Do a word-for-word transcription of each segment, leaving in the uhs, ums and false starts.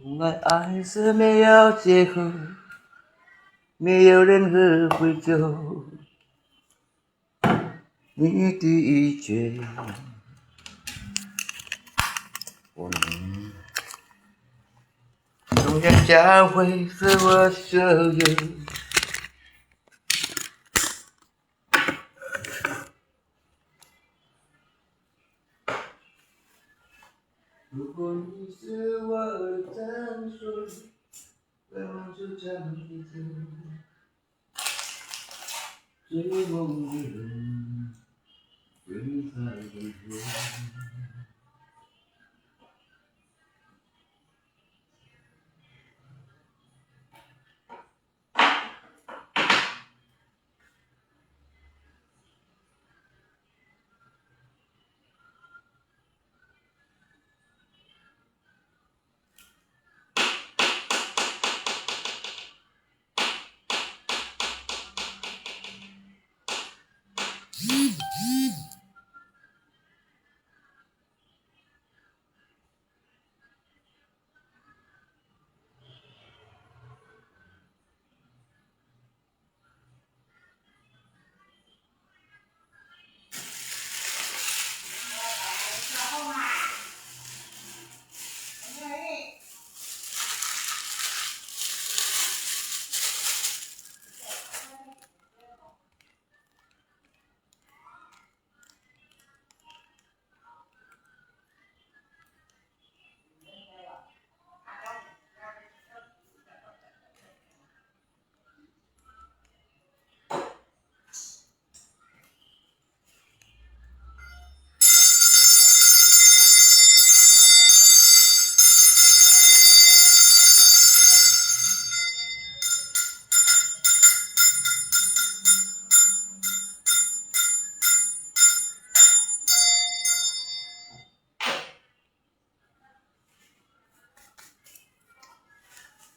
从来爱是没有借口，没有任何回头。你的一切，我能永远教会是我所有。如果你是我的真水，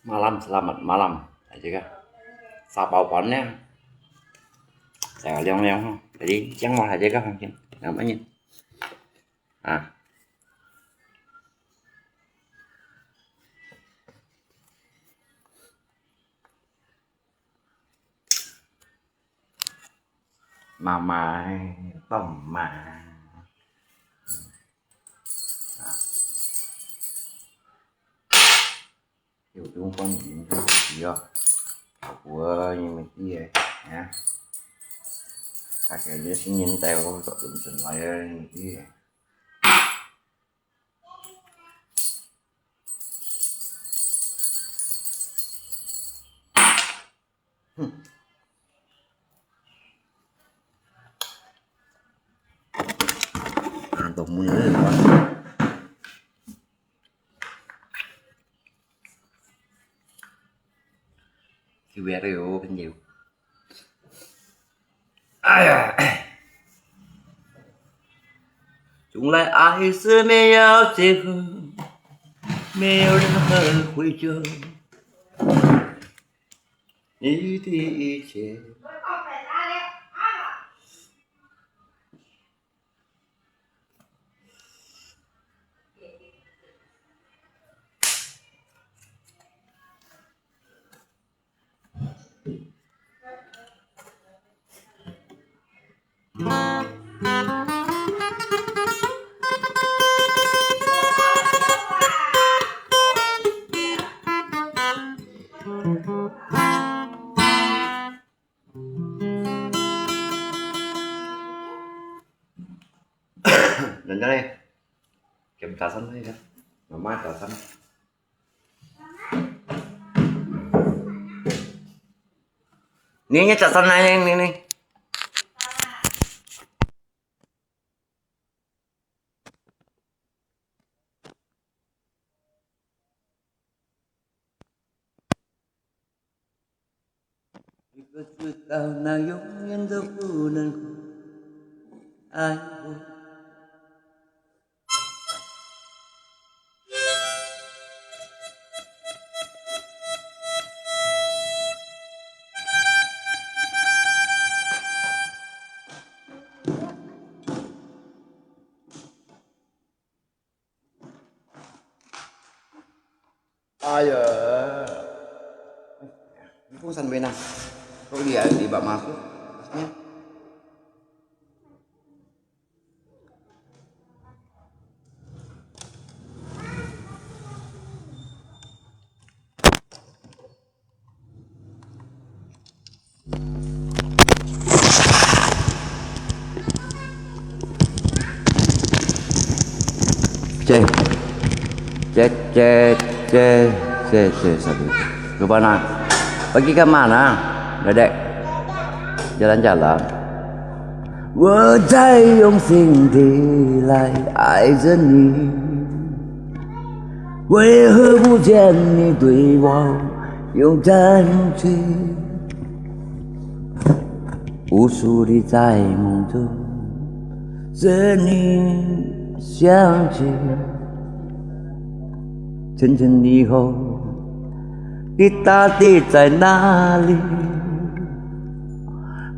Malam, selamat malam. Aja kah. Sapau pannya. Saya liang-liang. Jadi, jangan aja kah mungkin. Namanya. Ah. Mama, tong ma. Nah. Yo, yung pang ini kan dia. Aku ni mesti eh, ya. Pakai dia sih nyentai aku tak tencen layar ni mesti eh. Ngantuk mun ni. Kiwere yo, pendiu. Ai ya. 从来爱是没有借口，没有任何回头。你的一切。Nanti nih, jam belasan nih ya, mama belasan. Nih, nih, belasan nih, nih, nih. 你可知道那永远都不能够爱我。哎呀，你风扇没拿？手里还有一把马术。 Cek, cek, cek, cek, cek, cek, satu. Lupa nak. Pergi ke mana, Dedek? Jalan-jalan. 我在用心底来爱着你，为何不见你对我有感觉？无数的在梦中，是你想起，沉沉以后，你到底在哪里？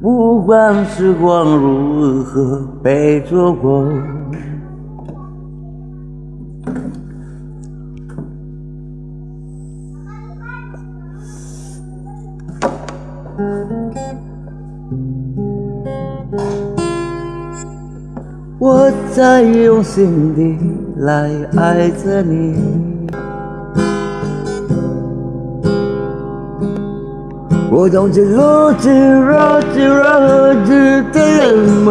不管时光如何陪着我，我在用心底来爱着你。 我总是如此、如此、如此的冷漠，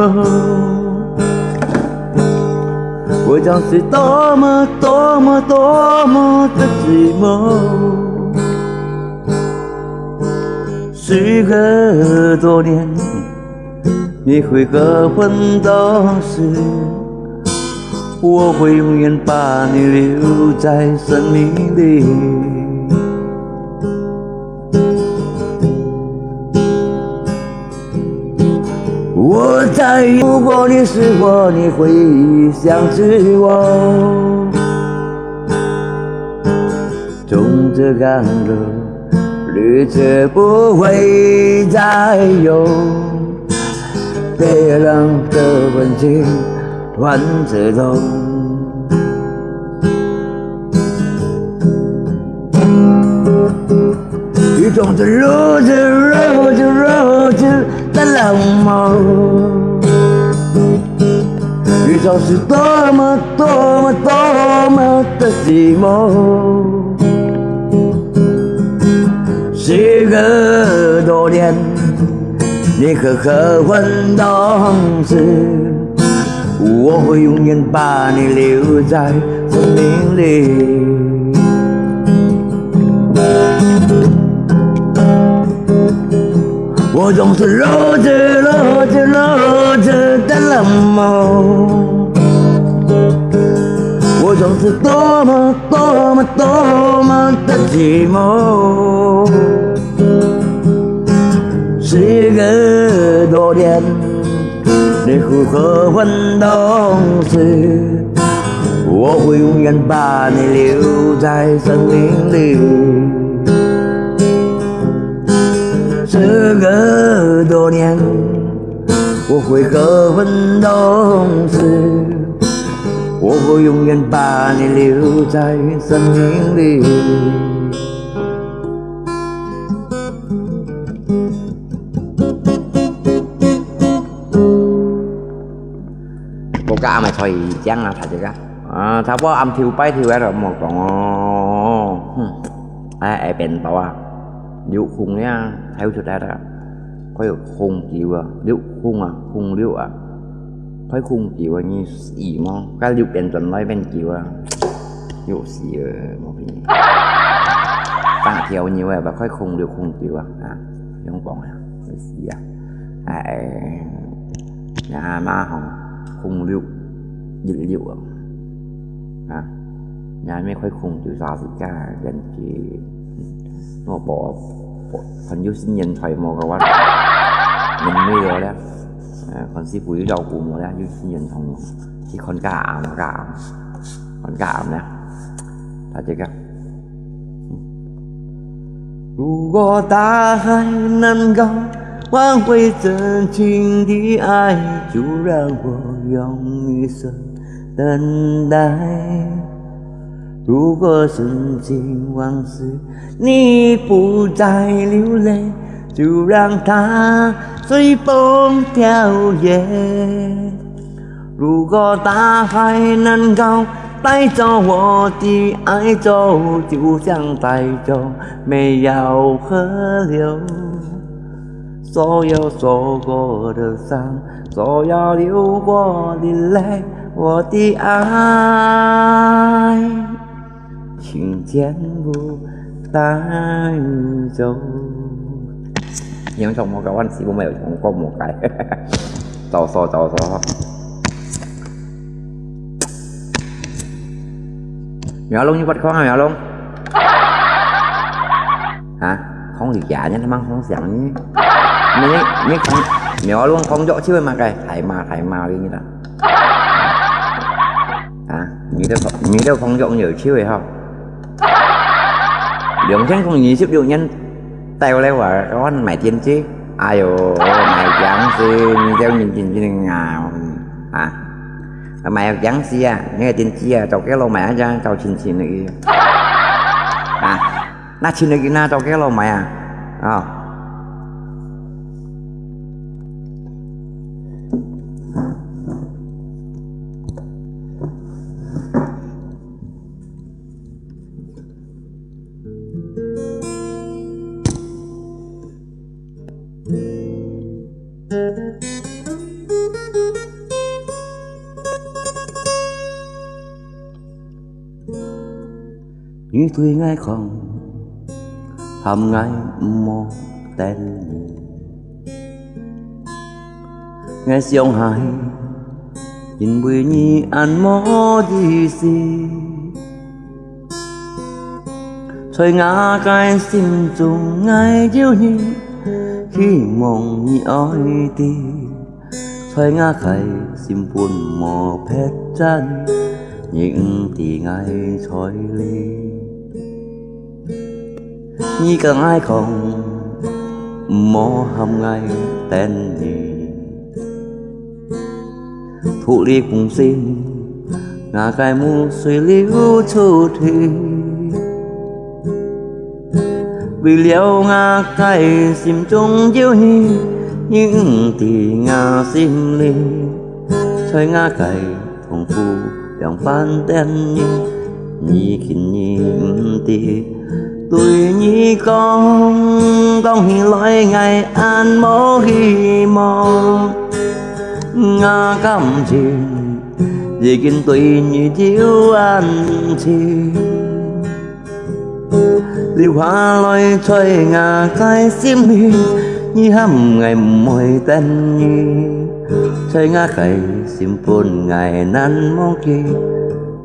我总是多么、多么、多么的寂寞。时隔多年， 你会和我分道时，我会永远把你留在生命里。我在，如果你是我，你会想起我。 从这样的日子不会再有别人的温情换这种。一种是如此如此如此的冷漠。 宇宙是多么多么多么的寂寞。时隔多年，你和我分道时，我会永远把你留在生命里。 我总是如此、如此、如此的冷漠，我总是多么、多么、多么的寂寞。时隔多年， 你呼唤当时，我会永远把你留在生命里。时隔多年，我会何问当时，我会永远把你留在生命里。 國家暗个菜正啊，大隻啊。啊，差不多暗頭拜頭啊，就莫講哦。哼，哎，哎，變到啊，六空呀，跳出來了，快有空九啊，六空啊，空六啊，快空九啊，你死麼？該六變轉來變九啊。 有死啊，無騙你。打條牛啊，快空六空九啊，啊，用講啊，會死啊。哎，呀嘛吼，空六，一六啊，啊，呀咩快空九三十架，人去，我無，無，看有新年財無个話，年尾了咧，呃，看師傅有照顧無咧，有新年財無，去看家下無家下。 很感恩啊，大家看。如果大海能够挽回真情的爱，就让我用一生等待。如果深情往事你不再流泪，就让它随风飘远。如果大海能够带走我的爱，就像带走美好河流。所有受过的伤，所有流过的泪，我的爱，请全部带走。你们唱么个？我是我没有唱过么个。走走走走。苗龙，你不看啊，苗龙？啊，空里呀，你他妈空想呢？你你空，苗龙空脚去嘛个，太妈太妈的你了。啊，你都你都空脚有去的哈。两千空二十六年，带过来玩，我买电视。哎呦，买僵尸，你这你真真啊啊！ 啊，買个僵尸啊，你个電視啊，做幾多買啊？這樣做親親个。啊，那親个囡仔做幾多買啊？啊。 你對𠊎講，喊𠊎毋好等你。𠊎想係因為你恁無意思。 在𠊎个心中，𠊎有你，希望你愛知。在𠊎个心本無別儕，你毋知𠊎在這。你同𠊎講，毋好喊𠊎等你。 脫離本心，𠊎个目水流出去。為了𠊎个心中有你，你毋知𠊎心裡，在𠊎个痛苦兩半點你，你今日毋知。 對你講，講起來𠊎恁無希望，𠊎感情已經對你有恁深。留下來在𠊎个心裡，你喊𠊎毋會等你，在𠊎个心本𠊎難忘記。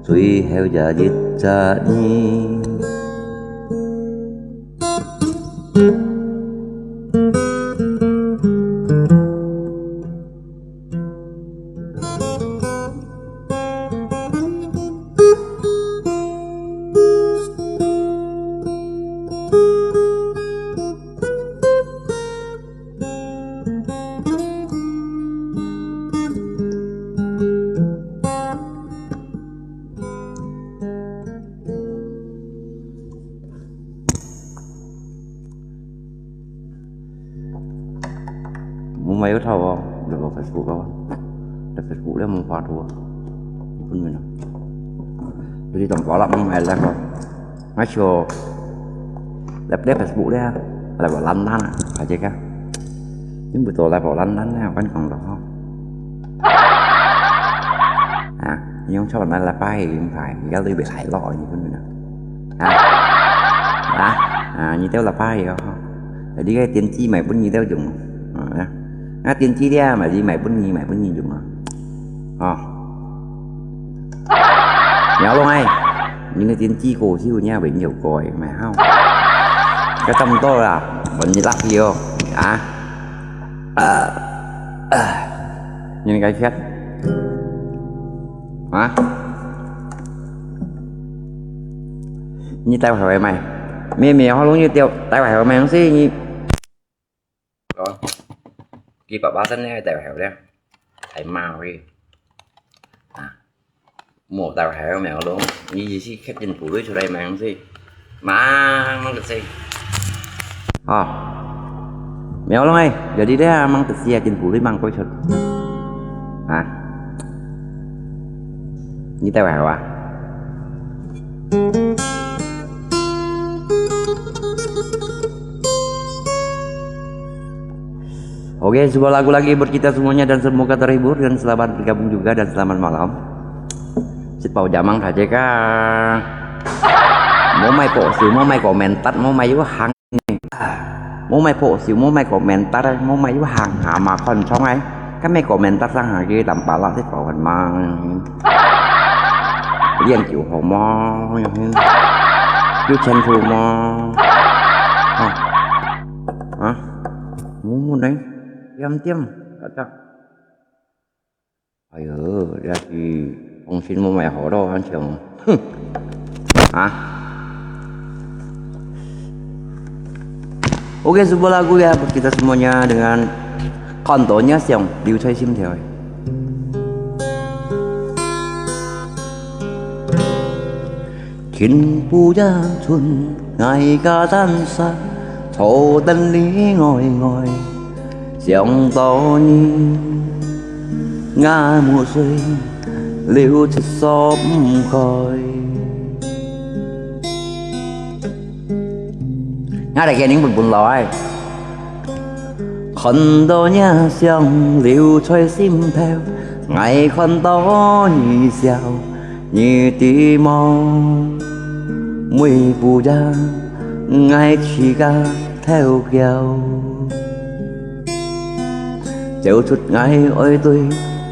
最後這一隻你。Mông mai ớt hau, lep vào Facebook kau. Lep Facebook liá mông khóa thua. Ipun mina. Jadi tong kolak mông mai lep kau. Ngasyo. Lep liá Facebook liá. Lep vào lăn lăn à. Aja kah. Ini betul lep vào lăn lăn liá, kan kong dong. À, nhưng chọn là lep pai, phải. Cái lưỡi bị thải lọ, ipun mina. À. À, à, như theo lep pai rồi. Jadi cái tiền chi mày pun như theo dùng. À, à, tiền chi dia mày đi mày pun như mày pun như dùng à. Ờ. Nhéo luôn ai. Những cái tiền chi cổ siêu nha, bệnh nhiều còi mày hao. Cái tâm to là vẫn như lắc gì không? À. À. À. Những cái khét. Hả? Nyi tai hoài mày. Mẹ mẹ họ luôn như tiêu tai hoài mày không xí nhi. Có. Kì bà bá sân này tai hoài đấy. Thầy mau đi. À. 無到海苗咯，你意思刻進步類出來嘛，所以，嘛，嘛个事。哦，苗咯哎，有啲咧，嘛个事啊，進步類嘛過出。啊，你到海哇？ Oke, sebuah lagu lagi buat kita semuanya dan semoga terhibur dan selamat bergabung juga dan selamat malam. Sit pau jamang saja ka. Mo mai po siu, mo mai komentar, mo mai yu hang. Mo mai po siu, mo mai komentar, mo mai yu hang ha ma kon chong ai. Ka mai komentar sang ha ki tam pala sit pau kan mang. Lian kiu ho mo, yu chen fu mo. Ha. Ha. Mu mu neng. Tiam tiam. Kacak. Ayo, ya si Ong Sin mo mai ho lo han chiang. Hm. Ha. Oke, sebuah lagu ya buat kita semuanya dengan看到若想留在心頭。 Kin puya chun ngai ka tan sa, cho tan li ngoi ngoi, siang to ni, ngai mu sui, liu chi sop koi. Ngai ta kia ning bun bun lai. 看到若想留在心頭，𠊎看到你笑，你知無？每步也𠊎自家偷笑。走出𠊎愛對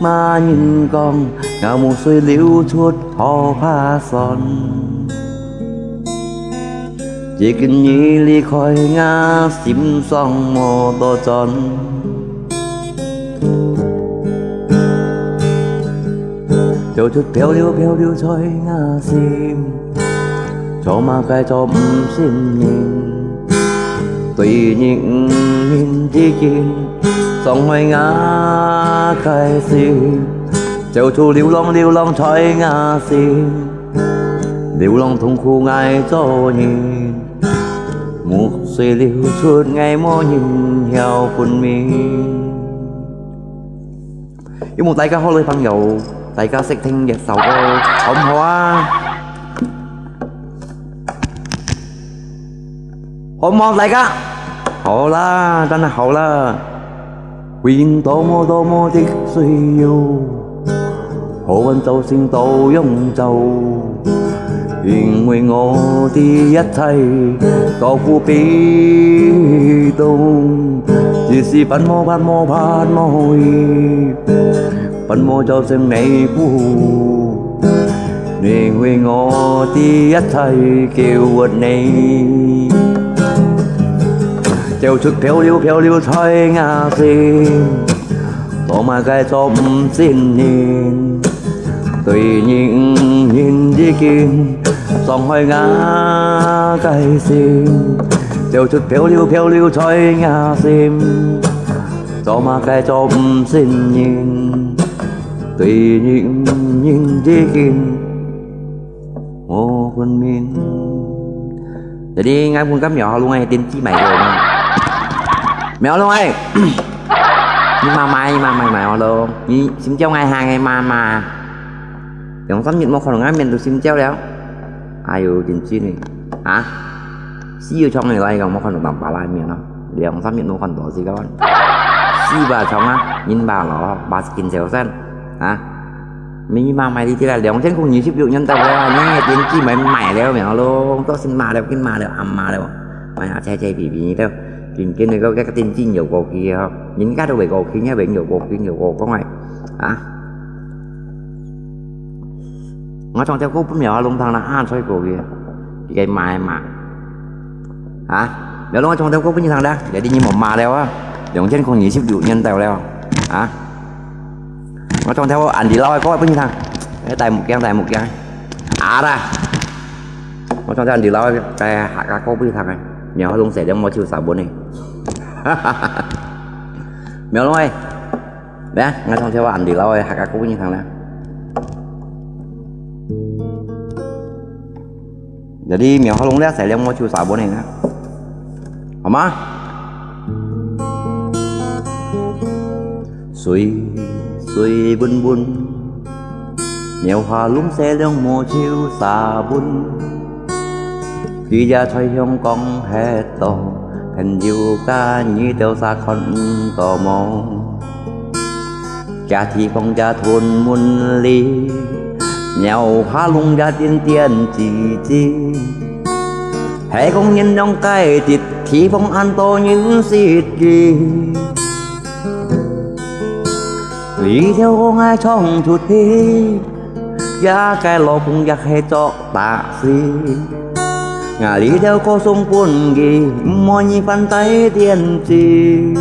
麼人講，𠊎無需流出河怕酸。 只見你離開，𠊎心上無多轉。走出漂流，漂流在𠊎心，做麼个做毋信任？對你毋認之間，傷害𠊎个心。走出流浪，流浪在𠊎心。 流浪痛苦𠊎做人，目水流出𠊎無人曉分明。有無大家好个朋友？大家識聽這首歌，好毋好啊？ 好毋好，大家？好啦，當然好啦。回應多麼多麼的需要，何謂造成多樣走？因為我的一切都不被動，只是盼望，盼望，盼望而 分我做成你步，你為我的一切救活你。走出漂流，漂流在𠊎心，做麼个做毋信任？對你毋認已經傷害𠊎个心。走出漂流，漂流在𠊎心， 做麼个做毋信任？對你毋認已經無分明。Jadi，𠊎分个苗學龍个電子麥克風。苗學龍哎，你媽媽，你媽媽，苗學龍，你心照𠊎行个媽媽。兩三日無看到𠊎面都心照了。哎喲，真真个，啊？ 死又長个來講，無看到南巴拉面咯。兩三日無看到時間，死吧長啊，人吧老，吧緊小生啊。咪嘛買哩啦，兩千空二十六年到了啊，你个電子買買了苗咯，都先買了，緊買了，暗買了，買下車車皮皮了，緊緊个个个電子又過期啊，人家都會過期，也會又過期又過講哎，啊。 𠊎唱條歌分苗學龍聽啦，啊，吹過个，佢个罵罵。啊，苗學龍，𠊎唱條歌分你聽啦，有啲人無罵了啊，兩千空二十六年到了，啊，𠊎唱條Andy Lau个歌分你聽，哎，戴目鏡，戴目鏡，啊啦，𠊎唱條Andy Lau个客家歌分你聽个，苗學龍寫了無就殺本呢，苗學龍哎。 來啊，𠊎唱條Andy Lau个客家歌分你聽啦。這裡苗下弄這西涼無就沙文个呢，好嗎？水水文文，苗下弄西涼無就沙文。佢也在香港歇到，朋友家你兜儕看毋到無？ 家己放家屯門裡，苗下弄也顛顛擠擠。係講人兩个，地方恁多人識佢。這條河𠊎衝出去，這个老公也係做大事。 𠊎這條歌送分佢，毋好你翻在電視。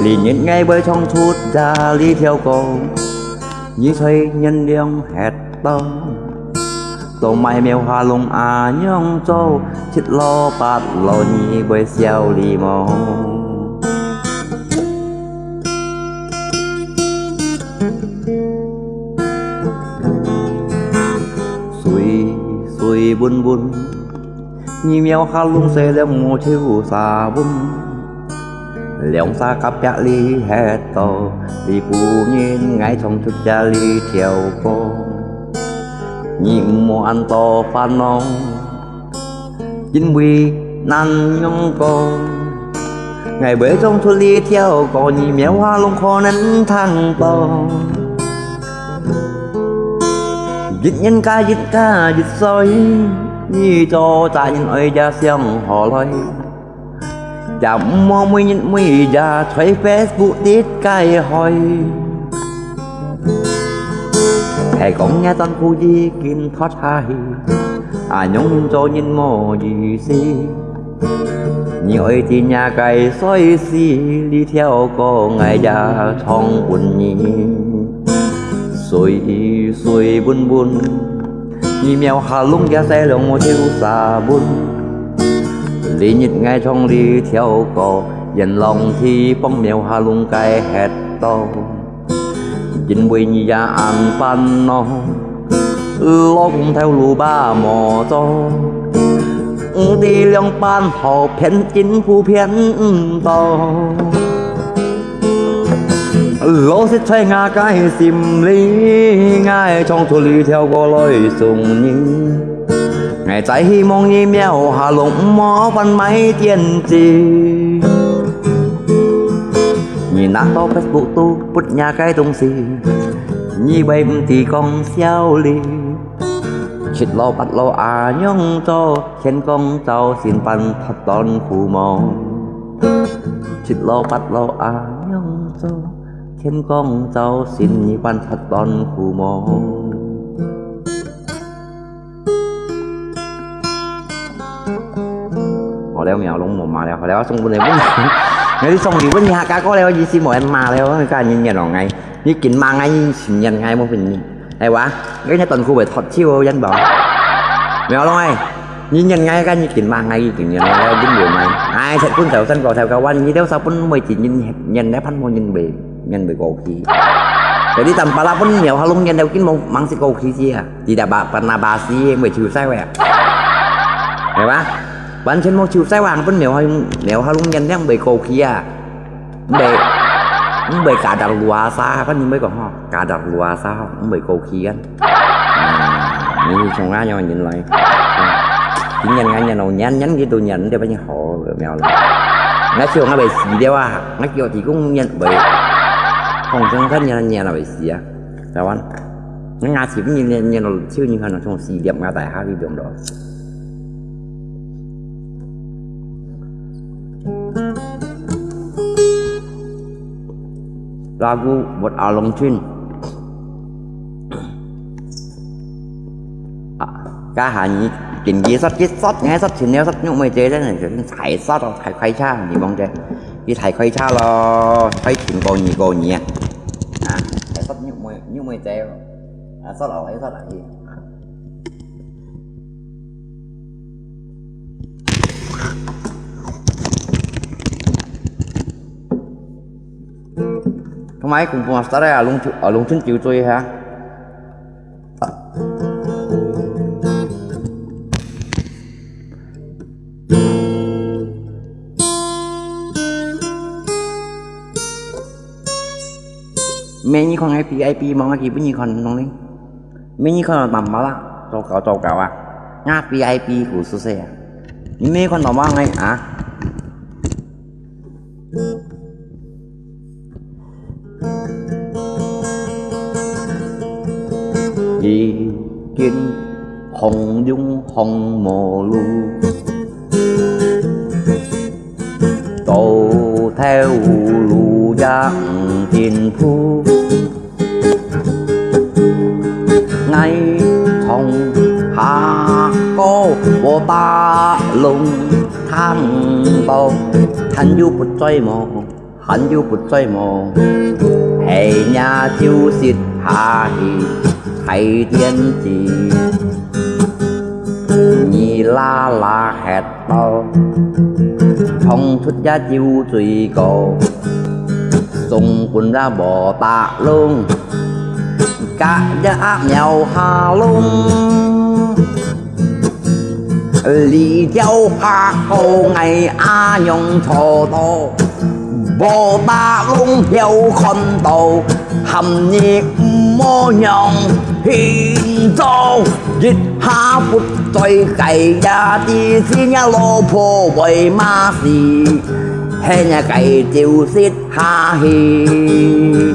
這日𠊎會唱出這這條歌，你在原諒歇到。到尾苗下弄恁樣做，七老八老你會笑哩無？ 水水文文，你苗下弄西涼無就沙文。兩儕隔壁裡歇到，這晡日𠊎唱出這這條歌，你毋好恁多煩惱。 因為恁樣講，𠊎會唱出這條歌，你苗下弄可能聽到。一年加一加一歲，你做大人愛也想好來。也毋好每日每夜在Facebook裡解開。係講若短褲已經脫下去， 恁樣做人無意思。你愛知若个歲數，這條歌𠊎也唱分你。水水文文，你苗下弄這西涼無就沙文。這日𠊎唱這條歌，閻王地方苗下弄个歇到。 因為你也恁煩惱，老公頭路把無做，毋知仰般好騙政府騙毋到。老實在𠊎个心裡，𠊎唱出這條歌來送你。 𠊎再希望你苗下弄毋好翻買電視。你拿到Facebook肚發若个東西，你會毋知講笑哩。七老八老恁樣做，天光朝晨還脫短褲無？七老八老恁樣做，天光朝晨你還脫短褲無？ 無了，苗龍無罵了，好了，送分你問。𠊎送禮物你還加過了，意思無人罵了，𠊎跟你念了𠊎，你緊罵𠊎，你信念𠊎無分你，哎哇，𠊎那短褲會脫手哦，人寶。苗龍哎，你念𠊎，跟你緊罵𠊎，你緊念𠊎，你有買，哎，食飯就三個頭个碗，你了三分每一日念，念來盼望人會，人會過去。Jadi tanpa lah pun苗下弄念了，緊無，吂識過去先啊。 Tidak ba-, pernah basi，毋會臭臊个啊。係吧？完全無臭臊啊，分苗下，苗下弄煙了，毋會過期啊。毋會，毋會kadaluarsa，反正毋會講吼，kadaluarsa吼，毋會過期啊。啊，你係從哪樣人來？啊，今年，今年哦，年，年幾多年，你就把你好，苗了。𠊎想𠊎會死了啊，𠊎叫地公年會，放生三年，年了會死啊，台灣。 𠊎牙齒分人捏，捏到手，你看到從四粒牙帶下去中到。Lagu buat Along Chin。啊，家下你緊急殺，急殺，𠊎殺全了，殺肉尾姐，真係全踩殺哦，踩快車，你望姐，你踩快車咯，踩全過二過二啊。啊，踩殺肉尾，肉尾姐哦。 啊，煞落去，煞落去。同埋公布啊，煞來啊，龍春，啊，龍春酒醉哈。每日看个V I P，望个基本你看懂哩。每日看到淡薄啦，糟糕糟糕啊！那V I P故事啊，你没看到吗？哎啊！已經紅龍紅毛路。 到頭路也毋進步。𠊎從下過波打龍聽到，還有不在無？ 還有不在無？係若就sit下去，開電視。你啦啦歇到，衝出也酒醉過，送分也無打龍，隔日也苗下龍。 你叫下好，𠊎阿娘坐到，無打龍曉看到，喊你毋好讓，現在一下不在，該呀，知知若老婆會罵死，係若該就sit下去。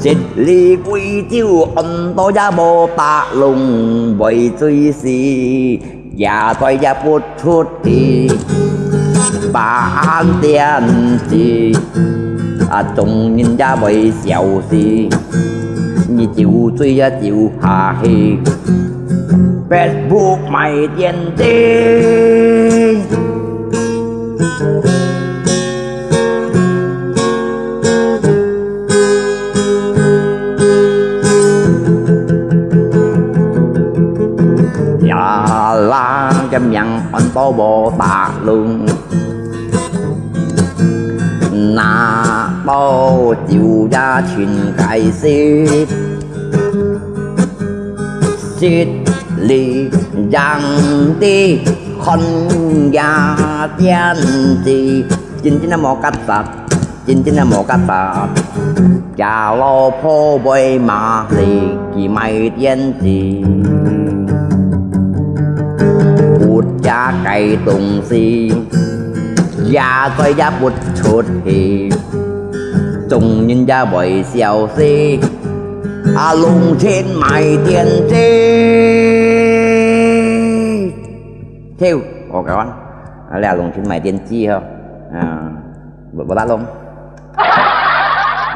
食哩杯酒，安到也無打龍會醉死，夜在也不出去，把暗點子，啊，眾人也會笑死，你酒醉也酒下去，別屋賣電子。 呀啦，个名安到無打龍，拿到酒也全該食，食哩贏哩看呀電子，真正个無結煞。 真正个無結煞，假老婆會罵死佢賣電子，不加該東西，也再也不出去，眾人也會笑死，啊，弄親賣電子。跳，我講，啊，你啊，弄親賣電子吼，啊。 無，無得弄。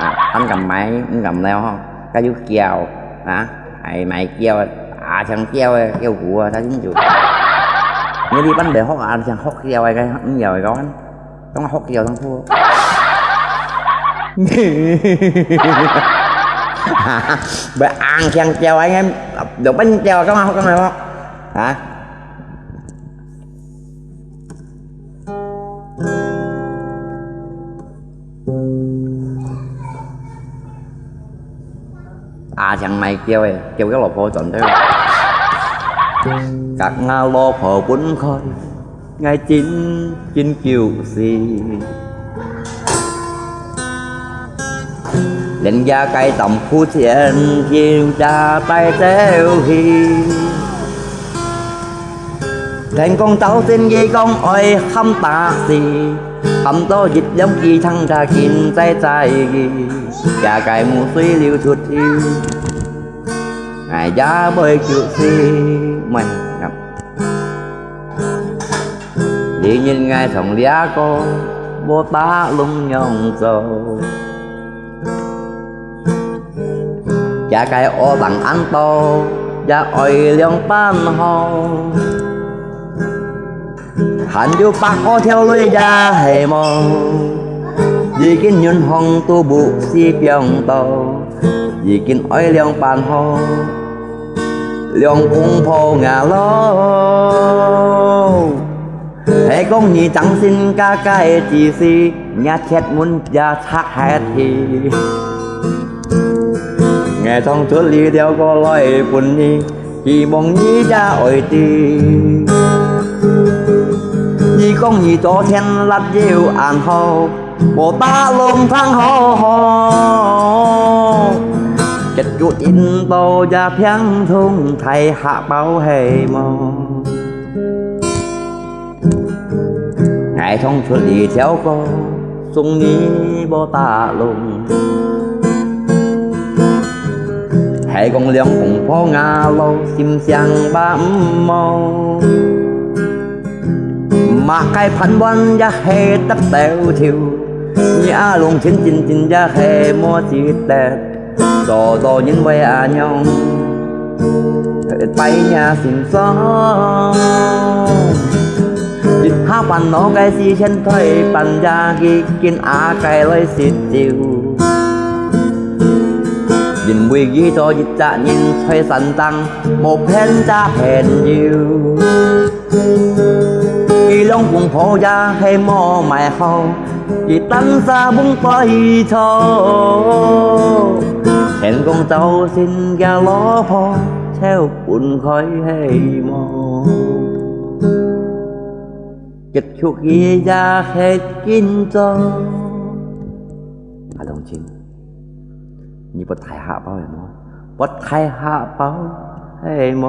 啊，還敢買，毋敢了吼，該又叫，啊，還買叫，啊，像叫个，叫古啊，他真就。你一般得學啊，像學叫个，該毋要个，講學叫上課。不，啊，像叫个，該，就變叫，講啊，講啊，啊。 阿強賣叫个，叫个老婆轉頭。甲吾老婆分開，𠊎真真救死。連夜該站付錢，佢也帶走去。 天光朝晨，佢講愛喊打死，喊到一兩支長打緊在在，這个母水流出去，𠊎也會救死。毋係，你認𠊎從這個無打攏樣做。 這个惡人恁多，也愛兩半好。還有百個條例也係無，已經銀行都無使放到，已經愛兩半好，兩公婆牙咯。 係講你正身家个之事，若鐵門也拆忒去。𠊎從出裡跳過來分你，希望你也愛知。你講你昨天辣椒恁好，無打攏通好好，結局引到這病蟲大客包係無？𠊎唱出這條歌，送你無打攏。係講兩公婆𠊎老心想把毋無。 麼个飯碗也係得到頭，你阿龍前進進也係無值得，做做人為阿娘，擺若心上。一下煩惱个事情推辦也已經阿該來食酒，因為佢做一隻人在山頂，無騙隻朋友。 佢兩公婆也係無買好，佢單儕分對錯。天公造成个老婆，就分開係無？結局佢也係緊做。阿龍親，你不太下包有無？ 不太下包係無？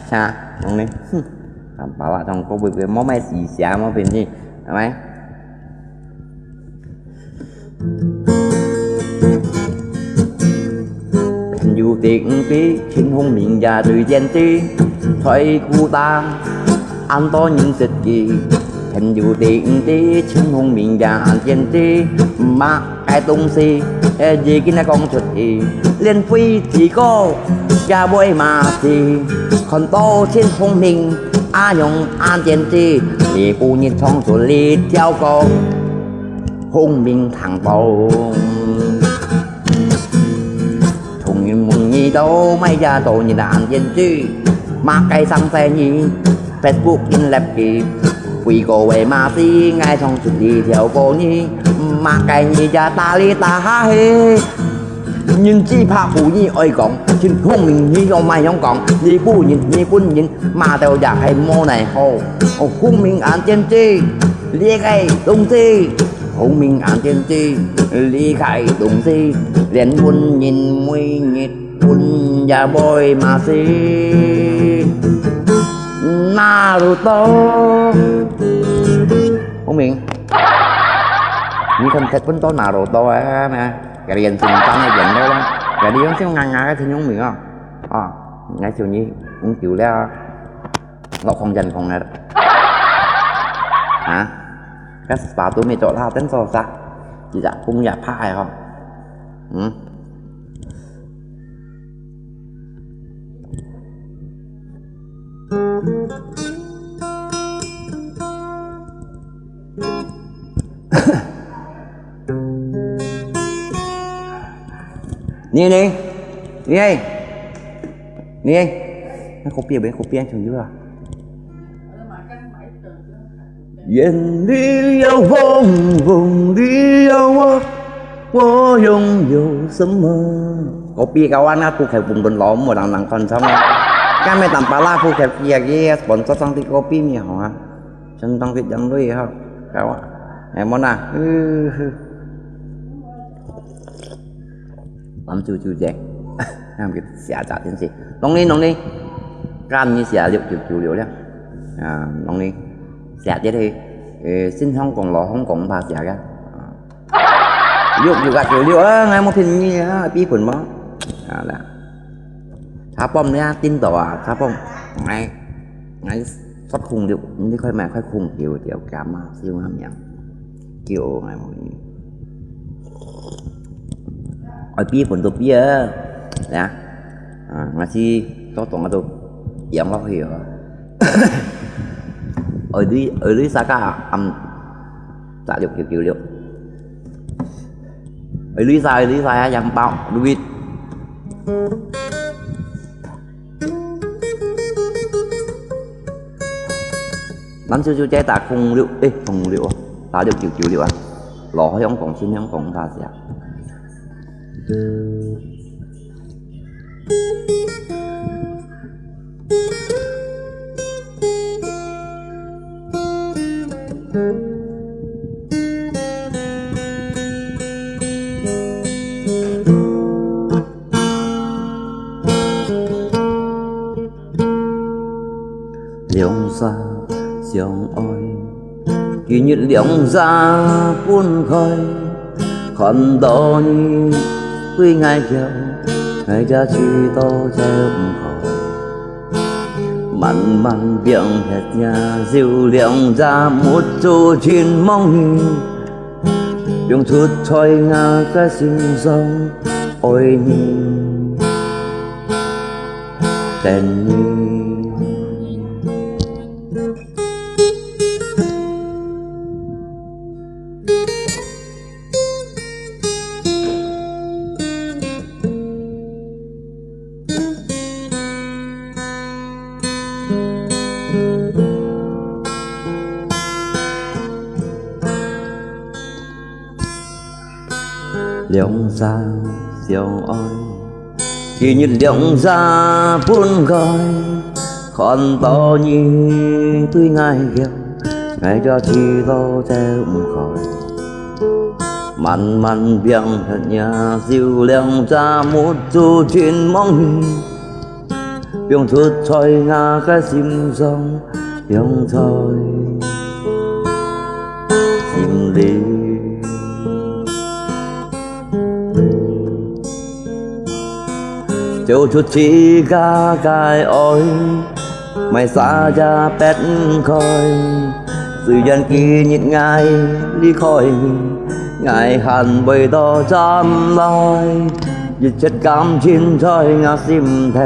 啥？講呢？哼，坦白話，同各位無麼个意思啊，無便宜，係咪？ 朋友定知，親兄明也對見知，在古代，恁多人識佢。朋友定知，親兄明也恁見知，麼个東西，誒，已經來講出去，連飛機哥也會罵死。看到親兄明，阿勇恁見知，你不能唱出這條歌。 孔明聽到。眾人問你到，麼个到你个眼睛珠，麼个生在你Facebook in left佢，飛過位嘛是，𠊎唱出這條歌你，麼个你也打哩打下去。人只怕不你愛講，真孔明你又麼樣講，你不人，你本人，罵到也係無奈何。哦，孔明眼睛珠，這个東西。 孔明眼睛珠，這个東西，連文人每日本也會罵死。Naruto。孔明，你看，踢分到Naruto啊，那，該个眼睛张个眼了啦，該个眼睛硬硬个陈永明啊，啊，𠊎笑你，你久了啊。 落空人空个。啊？該sepatu mencok lah，等做啥？其實工也怕个吼。嗯？你呢？你呢？你呢？你呢？那kopi啊，kopi啊，全部啊。眼里有风，风里有我，我拥有什么？Kopi kawan aku kaya bumbun lomo lang nang konsong. Kami tanpa laku kaya kaya sponsor sang ti kopi ni ha. Sentang ti jang lui ha. Kawan. Eh, mona. Uh. Lam cu cu je. Nam kit sia cha tin si. Long ni, long ni. Kan ni sia liu kiu kiu liu liang. Ah, long ni. Sia je he. Eh, sin Hong Kong lo Hong Kong pa sia ga. Ah. Liu kiu ga kiu liu. Ah, ngai mo pin ni ah, pi pun mo. Ah, la. Cha pom ni ah, tin do ah, cha pom. Ngai, ngai sot khung liu. Ni khoi mai khoi khung kiu kiu ga ma, siu ha miang. Kiu ngai mo ni. Ôi, pi phun tu pi ơ. Ya. À, ngasi to tong tu yang lo hi ơ. Ôi, đi, ôi, đi sa ka am. Sa liu kiu kiu liu. Ôi, đi sa, ôi, đi sa ya yang bao, duit. Năm siu siu che ta không liu, ê, không liu, ta liu kiu kiu liu à. Lo hoi hong kong, sin hong kong ta sia. 兩儕相愛，今日兩儕分開。看到你對𠊎噭，𠊎也知道走毋開。慢慢放忒若，就兩隻目珠盡望你。 放出在𠊎个心上，愛你，等你。 兩儕相愛，今日兩儕分開。看到你對𠊎噭，𠊎也知道走毋開。慢慢放忒若，就兩隻目珠盡望你。 放出在𠊎个心上，放在心裡。走出自家个愛，麼儕也別毋開。雖然今日𠊎離開你，𠊎還會倒轉來。 一切感情在𠊎心頭，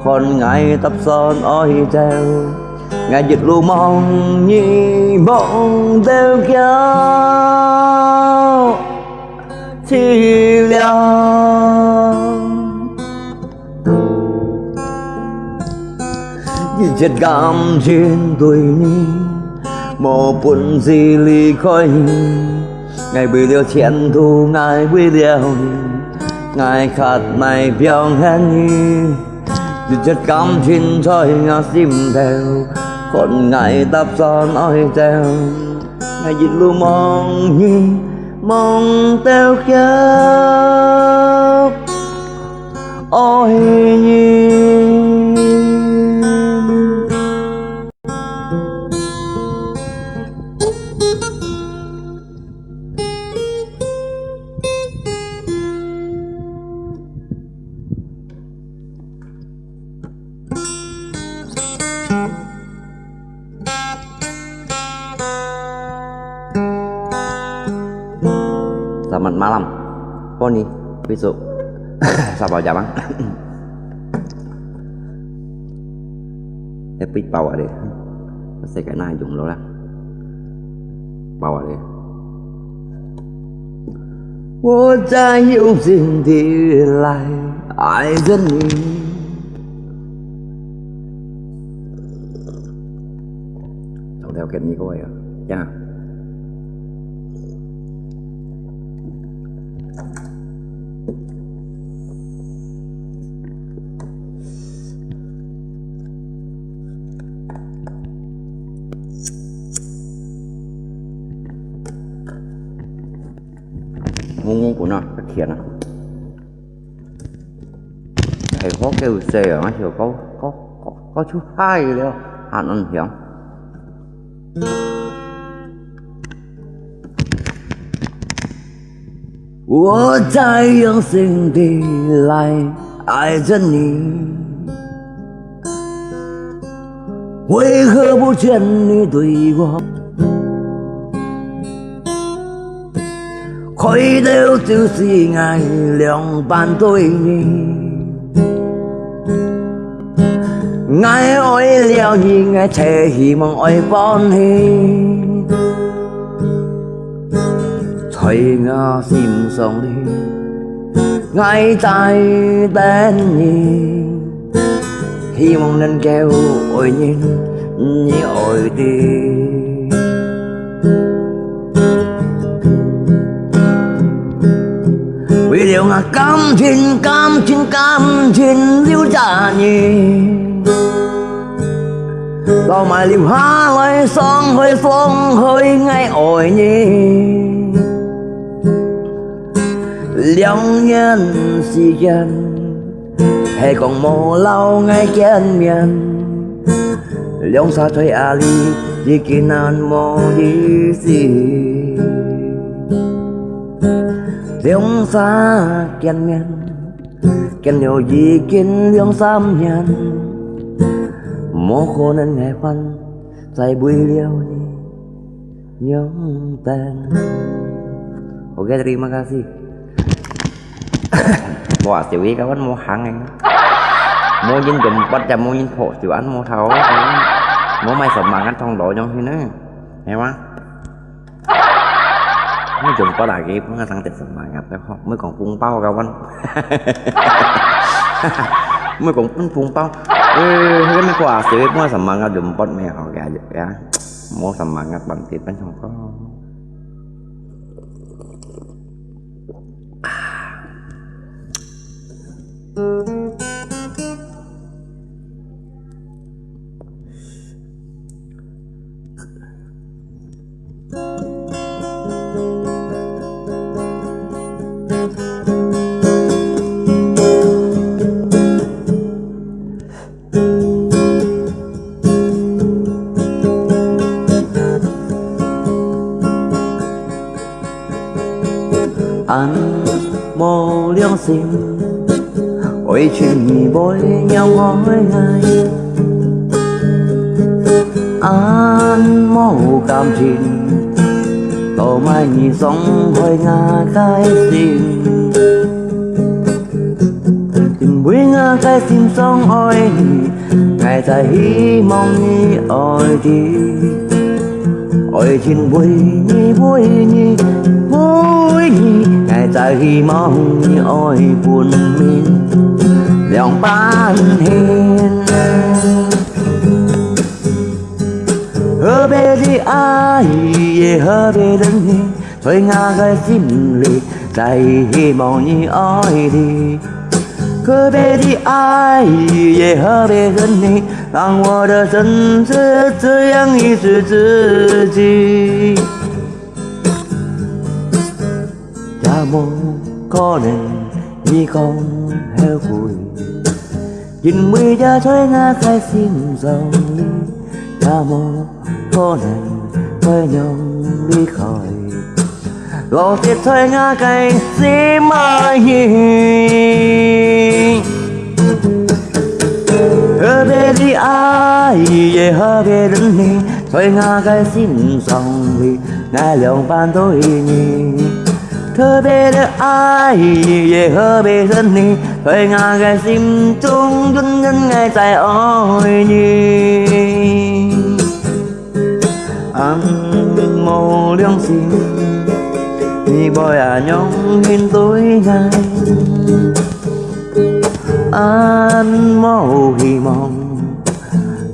看𠊎搭訕愛走。𠊎一路望你望到噭，死了。一切感情對你，無本事離開你。 𠊎為了前途，𠊎為了你，𠊎決愛放忒你。一切感情在𠊎心頭，看𠊎搭訕愛走。𠊎一路望你望到噭，愛你。 Selamat malam, Poni, besok. Sabar, Jamang. Happy 包啊咧，我世界哪用落啦？包啊咧。我在用心地来爱着你。唱条给你个呀，呀。 摸摸滚啊，太甜了。哎，好狗仔啊，那小狗，狗，狗，狗出海了，还恁香。 我在用心地来爱着你，为何不见你对我？开头就是爱两般对你。 爱为了你，爱才希望爱放你。在我心上里，爱在等你。希望能够爱人，你爱的。 为了我感情，感情，感情留着你。到埋留下來傷害、傷害𠊎愛你。兩年時間，係講無摎𠊎見面，兩儕在這裡已經恁無意思。兩儕見面， 見了已經兩三年，無可能𠊎還再為了你仰等。OK, terima kasih. Wah, siwi kawan mau hang eh. Mau jin jemput ya, mau jin phok siwan mau tahu. Mau mai semangat thong lo nyong sini. Hewa. Mai jemput lagi, pun ngatang tet semangat dah. Mai kong pung pau kawan. Mai kong pun pung pau. Eh, hei mai kua sih, pun semangat jemput mai hau ya. Mau semangat bantit pan song ko. 恁無良心，愛情你會仰愛𠊎？恁無感情，到埋你傷害𠊎个心。因為𠊎个心上愛你， 𠊎在希望你愛知，愛情為你，為你，為你，𠊎在希望你愛分明兩半天。何必的愛也何必的你， 在𠊎个心裡，在希望你愛你。何必的愛也何必恨你，讓我的生死只有你是自己。也無可能你講後悔，因為這在𠊎个心上裡，也無可能會讓離開。 落跌在𠊎个心裡。何必的愛也何必的你，在𠊎个心上裡，𠊎兩半對你。何必的愛也何必的你，在𠊎个心中永遠愛再愛你。 恁無良心，你會恁樣面對𠊎？恁無希望，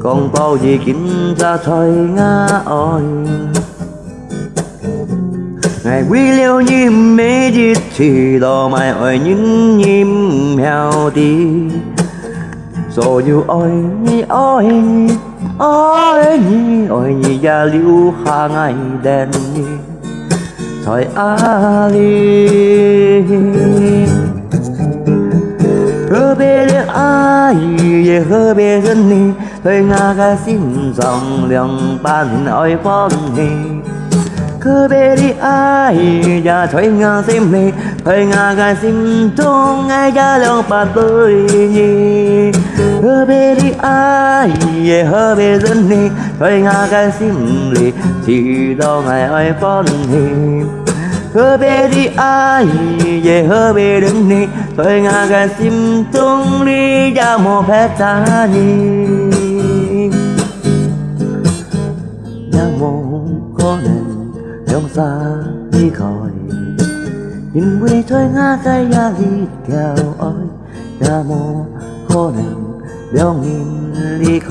講到已經摘在𠊎愛。𠊎為了你每日去到埋愛人，你毋曉得。 所有愛你，愛你，愛你，愛你也留下𠊎等你在這裡。何必的愛也何必的你，在𠊎个心上兩半愛分你。 何必的愛也在𠊎心裡，在𠊎个心中，𠊎也兩半對你。何必的愛也何必的你，在𠊎个心裡，知道𠊎愛分你。何必的愛也何必的你，在𠊎个心中，你也無撇下你。 也無可能兩儕離開，因為在𠊎个這一條愛，也無可能兩人離開，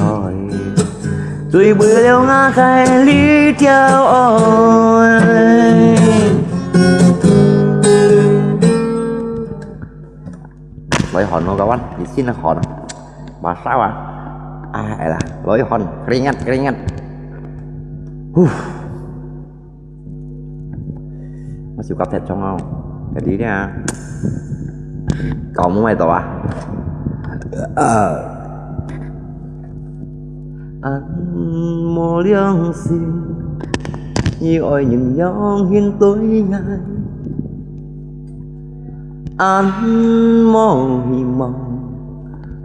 只為了𠊎个這條愛。來，寒咯，kawan，你先來寒啊，馬上啊。啊，哎啦，流一汗，keringat，keringat。呼，我手甲忒重哦，jadi呢，搞唔到啊。啊，恁無良心，你愛人樣形對𠊎？ 恁無希望，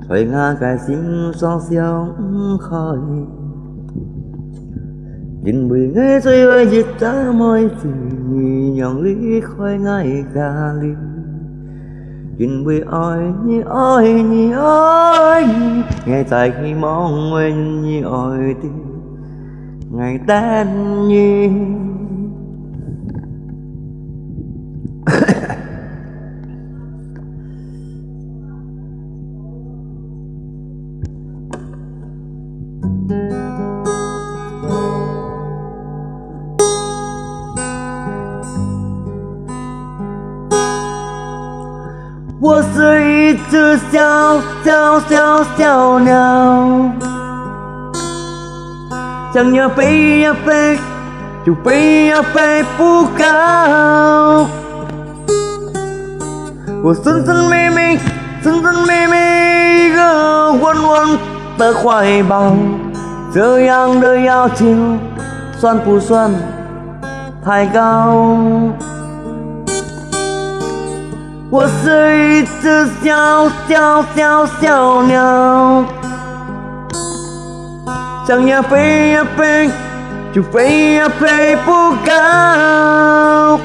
在𠊎个心上想毋開。因為𠊎最愛一隻妹子，你讓離開𠊎个家裡。因為愛你，愛你，愛你，𠊎在希望，愛你，愛你。 𠊎等你。我是一隻小小小小鳥。 想要飛呀飛，就飛呀飛不高。我尋尋覓覓，尋尋覓覓一個溫暖的懷抱，這樣的要求算不算太高？我是一隻小小小小鳥。 想要飛呀飛，就飛呀飛不高。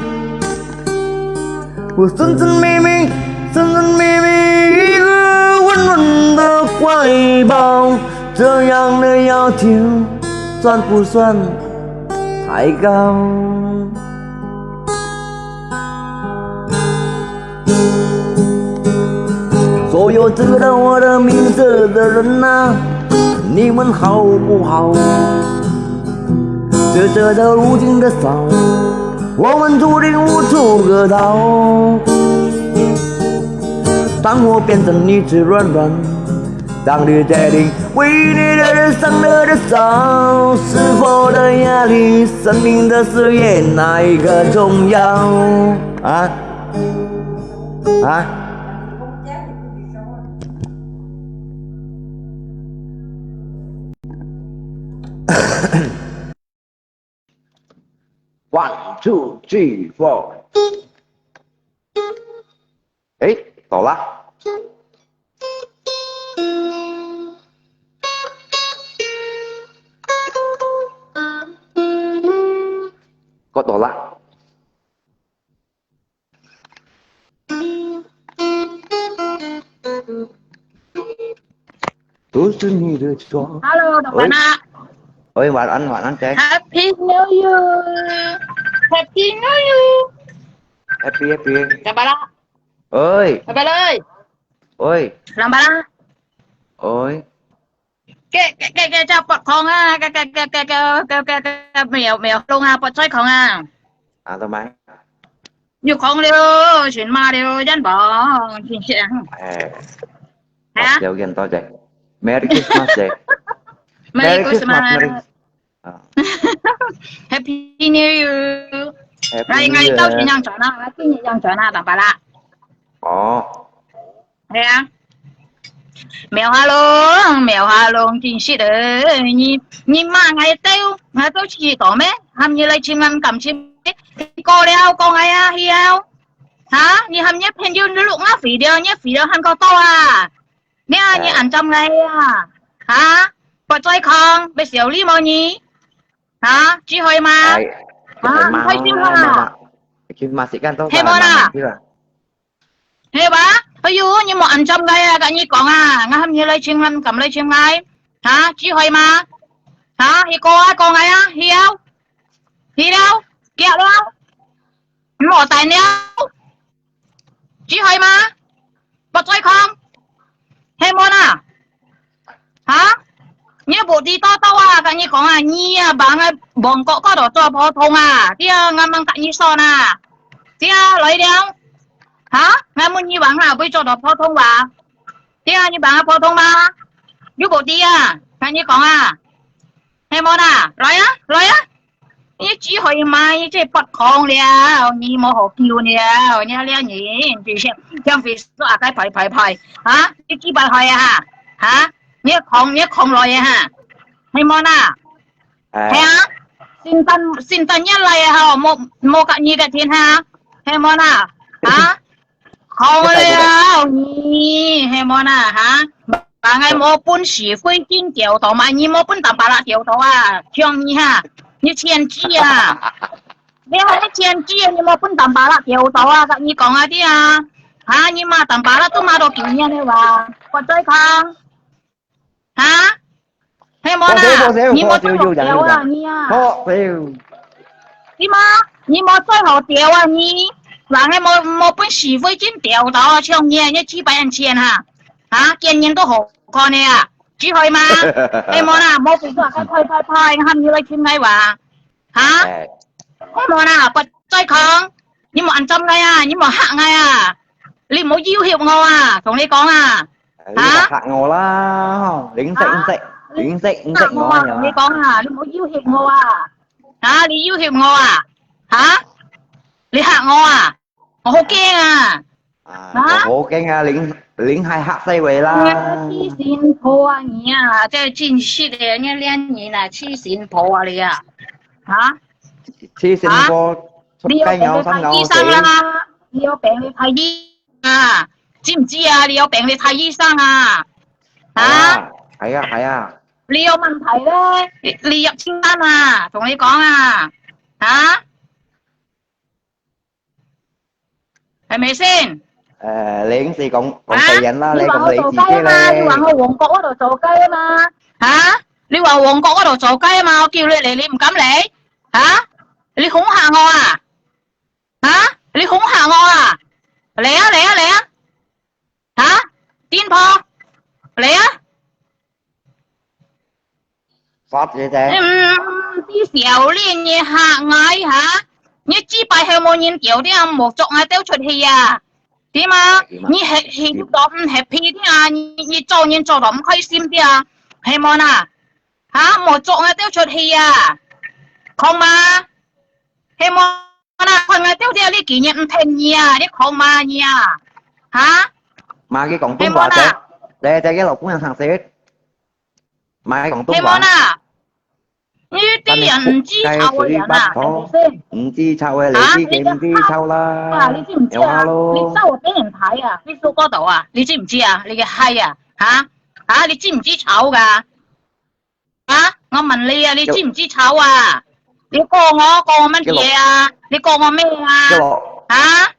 我尋尋覓覓，尋尋覓覓一個溫暖的懷抱，這樣的要求算不算太高？ 所有知道我的名字的人啊，你們好不好？在這條無盡的沙漠，我們注定無處可逃。當我變成一隻軟軟，當你決定為你的人生而燃燒，是否的壓力，生命的誓言，哪一個重要？啊？ 啊？One, two, three, four。誒，到啦。過到啦。 都是你的错。Hello，老闆啊。喂，喂，晚安，晚安，姐。Happy New Year！Happy New Year！Happy，Happy。老闆啦。喂。老闆啦。喂。老闆啦。喂。 該，該，該，該隻發狂啊，該，該，苗，苗龍啊，發衰狂啊。啊，做麼个？又狂了，全罵了，冤枉，真香。哎，係啊。多謝，多謝。Merry Christmas，姐。Merry Christmas。Merry Christmas，Merry。啊。Happy New Year。Happy New Year。𠊎，𠊎到時正轉啊，𠊎今日正轉啊，明白啦。哦。 係啊。苗下龍，苗下龍，真實个，你，你罵𠊎兜，𠊎兜自己講咩？喊你來尋𠊎感情，過了講𠊎啊，曉？哈？你喊你朋友錄𠊎video，你video還過多啊？你啊，你暗讚𠊎啊？哈？發衰狂，愛笑你無你？哈？知會嗎？哎，哈？毋開心啊？去罵時間到，係無啦？去啦。 係吧？哎喲，你莫恁針𠊎啊，甲你講啊，𠊎喊你來尋𠊎，敢來尋𠊎？哈？知會嗎？哈？去過啊，講𠊎啊，曉？曉？遽咯？莫大鳥？知會嗎？莫再講，係無啦？ 哈？你無知道到啊，甲你講啊，你啊，往个旺角嗰度做普通啊，對啊，𠊎吂甲你說啊，對啊，來了。哈？𠊎問你往哪會做到普通話？對啊，你往个普通話？你無知啊？跟你講啊，係無啦？來啊，來啊！你只可以買這八空了，你無好救了，你這人，像飛說啊，該拍拍拍，啊，你幾百歲啊，哈？你空，你空來啊，哈？係無啦？係啊，聖誕，聖誕節來啊，哈，無，無甲你个天哈，係無啦？啊？ 好了，你係無啦哈？人係無本事，飛機掉到嘛，你無本事打巴拉掉到啊，像你哈，你千幾啊？你還你千幾啊？你無本事打巴拉掉到啊？你講啊啲啊，哈，你嘛打巴拉都嘛到幾年了哇？我再看。 哈？係無啦？你無做好條啊，你啊？好，你嘛，你無做好條啊，你。人係無，無本事會真掉到像你，你幾百萬錢哈？哈？見人都好看的啊，只會嘛？係無啦？無比較快快快快，喊你來聽𠊎話。 哈？係無啦？不再講，你莫恁針𠊎啊，你莫嚇𠊎啊，你莫要挾𠊎啊，同你講啊，你莫嚇𠊎啦，吼，零食零食，零食零食𠊎啊，同你講啊，你莫要挾𠊎啊，哈？你要挾𠊎啊，哈？你嚇𠊎啊？ 我好驚啊！啊，我好驚啊，零，零還嚇死我啦！你係痴線婆啊你啊，這真實的，你這人啊，痴線婆啊你啊！哈？痴線婆，啊？你有病去看醫生啦！你有病去看醫生啊！知毋知啊？你有病去看醫生啊！啊？係啊，係啊。你有問題咧，你，你入清單啊，同你講啊！啊？ 係咪先？誒，你係講，講啊？你話我做雞啊嘛，你話我旺角嗰度做雞啊嘛，啊？你話旺角嗰度做雞啊嘛，我叫你嚟，你毋敢嚟，啊？你恐嚇我啊？啊？你恐嚇我啊？嚟啊，嚟啊，嚟啊！啊？癲婆，嚟啊！ 發姐姐。嗯，知小練你嚇𠊎哈？你知擺係無人叫的啊，無捉𠊎兜出去啊？點啊？你係，係到毋happy的啊？你，你做人做到毋開心的啊？係無啦？哈？無捉𠊎兜出去啊？講嘛？係無啦？看𠊎兜的，你今日毋聽你啊？你講嘛你啊？哈？嘛，佢講東話啫。係無啦？來，再給老姑娘唱些。 買廣東話。係無啦？你啲人毋知醜个人啊，係咪先？毋知醜个，你自己毋知醜啦。啊，你知毋知啊？你知我俾人睇啊？你做嗰度啊？你知毋知啊？你个嗨啊？哈？啊，你知毋知醜噶？啊，我問你啊，你知毋知醜啊？你告我，告我乜嘢啊？你告我咩啊？啊？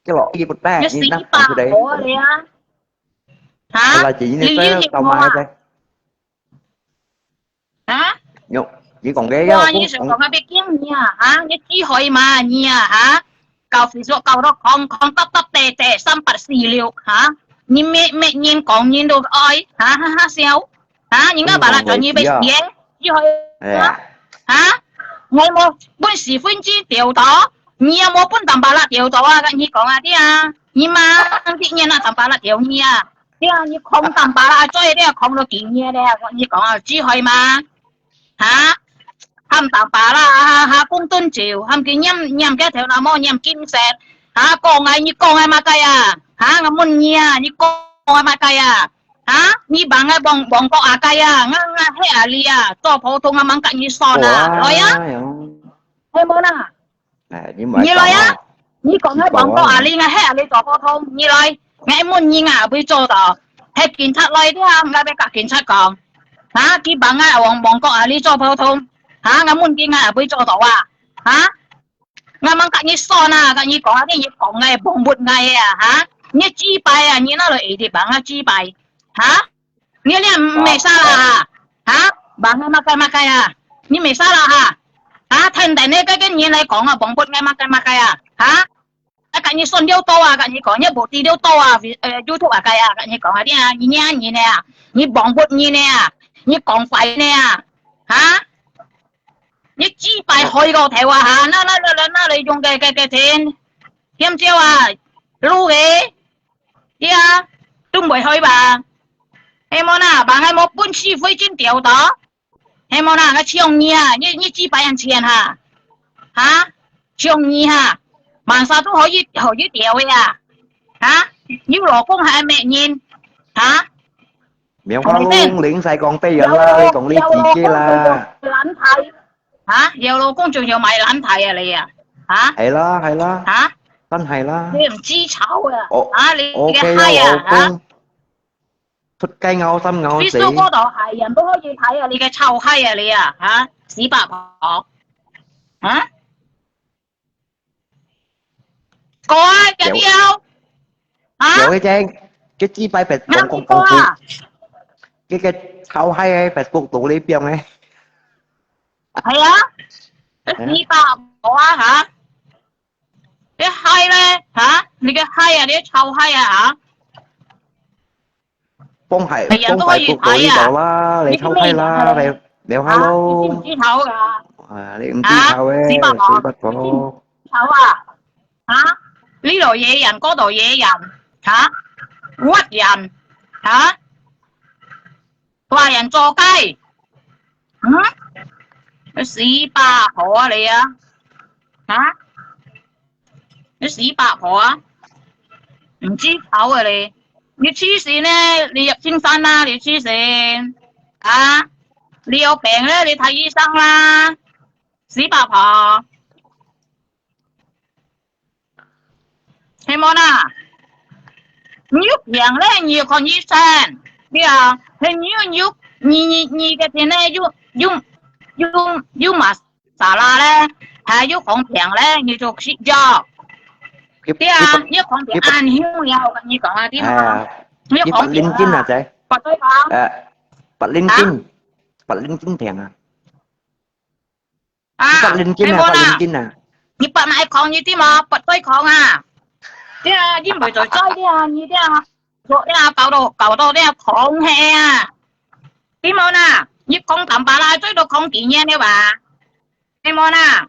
你死吧，我啊你啊！哈？你要挾我啊？啊？你講个，哇，你想講啊，別驚你啊，哈？你幾歲嘛你啊，哈？搞Facebook搞到空空搭搭地地三八四六，哈？你咩咩人講人都愛，哈哈哈笑。 啊，人家把它轉去被洗，又好啊？啊，我無本事分支掉到，你也無本事把它掉到啊！你講啊，對啊，你嘛，你年啊，打把啦掉你啊，對啊，你空打把啦，做一定空到幾年了，你講啊，有機會嗎？啊，喊打把啦，哈哈，公頓酒，喊佢念念个頭那麼念金石，啊，講啊，你講啊，麼个啊？啊，我問你啊，你講啊，麼个啊？ 啊，你幫𠊎旺旺角阿雞啊，𠊎𠊎歇啊你啊，做普通啊，吂甲你算啊，來啊，係無啦？你來啊，你講𠊎旺角阿你，𠊎歇啊你做普通，你來，𠊎問你啊，會做到，係警察來的啊，𠊎愛甲警察講，啊，佢幫𠊎旺旺角阿你做普通，啊，𠊎問佢啊，會做到啊，啊？ 𠊎吂甲你算啊，甲你講啊，你講个，碰不𠊎啊，哈？你幾擺啊，你哪來會得幫啊幾擺？哈？你連毋係啥啦哈？哈？幫啊麼个麼个啊？你毋係啥啦哈？哈？天天呢，該个人來講啊，碰不𠊎麼个麼个啊？哈？啊，甲你算了多啊，甲你講，你無知了多啊，呃，YouTube啊，該啊，甲你講啊，你啊，你啊，你呢啊，你碰不你呢啊，你講壞呢啊，哈？ 你幾擺開個頭啊哈？那那那那那來用个个个天，點招啊？擼个，對啊，都毋會開吧？係無啦？還係無本事會真掉到？係無啦？該像你啊，你，你幾百樣錢哈？哈？像你哈？晚上都可以，可以掉个啊？哈？有老公還沒人？哈？無法咯，你使講別人啦，你講你自己啦。有老公就有懶態，哈？有老公就有買懶態啊你啊？哈？係啦，係啦。哈？真係啦。你毋知醜啊？哦，啊，你，你个，OK，害啊，有老公。哈？ 出街咬心咬死。Facebook嗰度係人都可以睇啊，你个臭嗨啊你啊，哈？死八婆，哈？講啊，有，有，有，哈？有一隻，佢自擺Facebook講講講講，佢个臭嗨个Facebook到你邊个？係啊，死八婆啊，哈？ 你嗨咧，哈？你个嗨啊，你个臭嗨啊，哈？幫嗨，人都可以嗨啊。幫嗨到呢度啦，你臭嗨啦，你，你，你，你，你知頭噶？啊，你毋知頭欸，死八婆，死八婆。你知頭啊？哈？呢度野人，嗰度野人，哈？屈人，哈？ 話人做雞，嗯？你死八婆啊你啊！哈？你死八婆啊！毋知醜啊你！你痴線呢？你入先生啦！你痴線啊！你有病咧？你睇醫生啦！死八婆！ 係無啦？你有病咧，你要看醫生。對啊，係你有，你，你，你个病咧，有，有，有，有masala咧，還有講病咧，你就食藥。對啊，你講病恁凶了，你講啊，對嘛？啊，你講病啦。你發神經啊，仔？發對講。呃，發神經，啊？發神經病啊。 啊，你發神經啊，係無啦？發神經啊。你發哪講你知無？發對講啊。對啊，你毋會做衰的啊，你這樣，做這樣搞到，搞到這樣狂黑啊。知無啦？你講淡白啦，最多講幾年了吧？知無啦？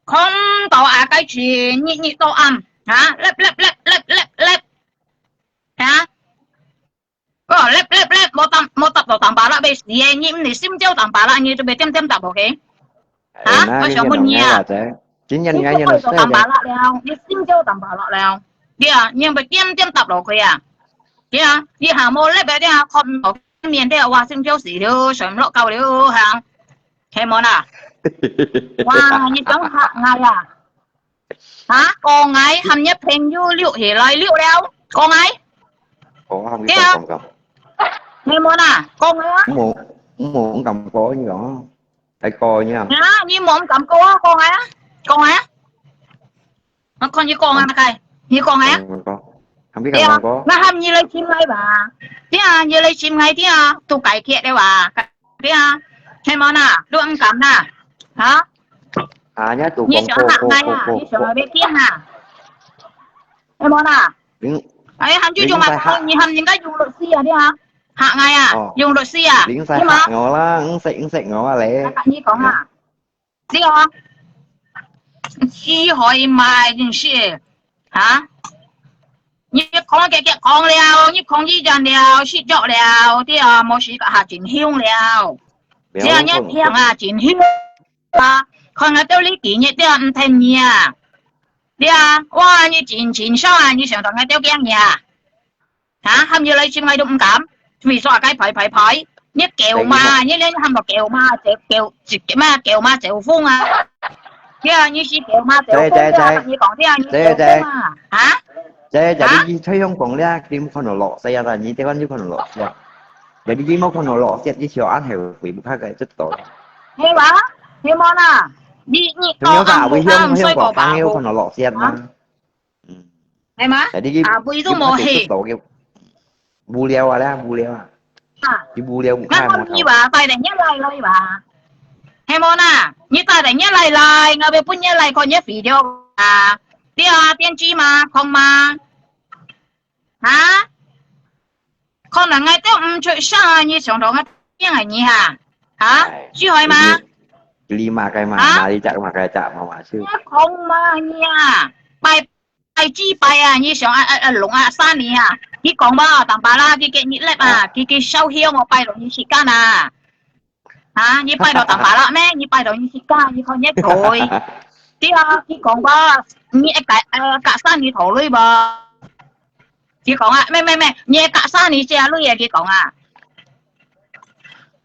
講到啊，該時日日都暗，啊，粒粒粒粒粒粒，啊。 哦，粒，粒，粒，無淡，無答到淡白啦，要死个，你毋係心焦淡白啦，你做咩點點答落去？啊，哎，那我想問你啊，你也能了解，今年你還有你不會做淡白啦了，你心焦淡白啦了，對啊，你毋係點點答落去啊？對啊，你還無粒个，對啊，看毋到面，對啊，哇，心焦死了，睡毋落覺了，哈，係無啦？哇，你想嚇𠊎啊？ 啊，講𠊎喊你朋友錄起來錄了，講𠊎。哦，喊佢講講講。你無啦，講𠊎啊。無，無，毋敢講你講，愛講你啊。啊，你無毋敢講啊，講𠊎啊，講𠊎啊。我看你講啊，該，你講𠊎啊。講講講，喊佢講講講。對啊，該喊你來尋𠊎吧。對啊，你來尋𠊎，對啊，都解決了吧？ 對啊，係無啦？你毋敢啦？哈？啊，你都講過，你想嚇𠊎啊？過，過，你想𠊎要驚啊？係無啦？嗯，哎，喊舅舅嘛，你喊人家用律師啊，對啊？嚇𠊎啊？哦，用律師啊？你使嚇我啦，你識，你識我啊，你。你講啊。 知啊？知海嘛，真係，哈？你講个个講了，你講醫院了，食藥了，對啊，無時間下真凶了。只要你聽啊，真凶啊，看𠊎兜你今日對啊，毋聽你啊，對啊，哇，你真真爽啊，你想到𠊎兜驚你啊？ 哈，喊你來尋𠊎都毋敢，為啥个排排排？你狗嘛，你連喊到狗嘛，招狗，一个嘛狗嘛招風啊！對啊，你是狗嘛招風，對啊，你講對啊，你招風啊，哈？這這你去吹風講了，你看到落雪啊，你這款就看到落雪。Jadi你無看到落雪，你就恁後悔，不怕該這多。係吧？係無啦？你你你講啊，香港香港朋友看到落雪嗎？ 嗯。係嗎？Jadi佢，啊，佢都無去。佢，佢，佢，無聊啊啦，無聊啊。啊。佢無聊，無看，無看。你話帶等你來來吧。係無啦？你帶等你來來，𠊎會分你來看你video啊。對啊，電視嘛，看嘛。啊？可能𠊎兜毋出聲啊，你想到𠊎驚啊你哈？啊？哎，知海嗎？你，你罵該罵，啊？罵你隻罵該隻，罵罵就。你講嘛你啊？拜愛祭拜啊，你想啊，啊，啊，弄啊，生日啊，佢講無，當巴拉，佢給你粒啊，佢，佢燒香哦，拜到你時間啊。啊，你拜到當巴拉咩？你拜到你時間，你看你嘴。對啊，佢講無，你愛改，呃，隔生日討論無？佢講啊，咩，咩，咩，你愛隔生日借鐳啊，佢講啊。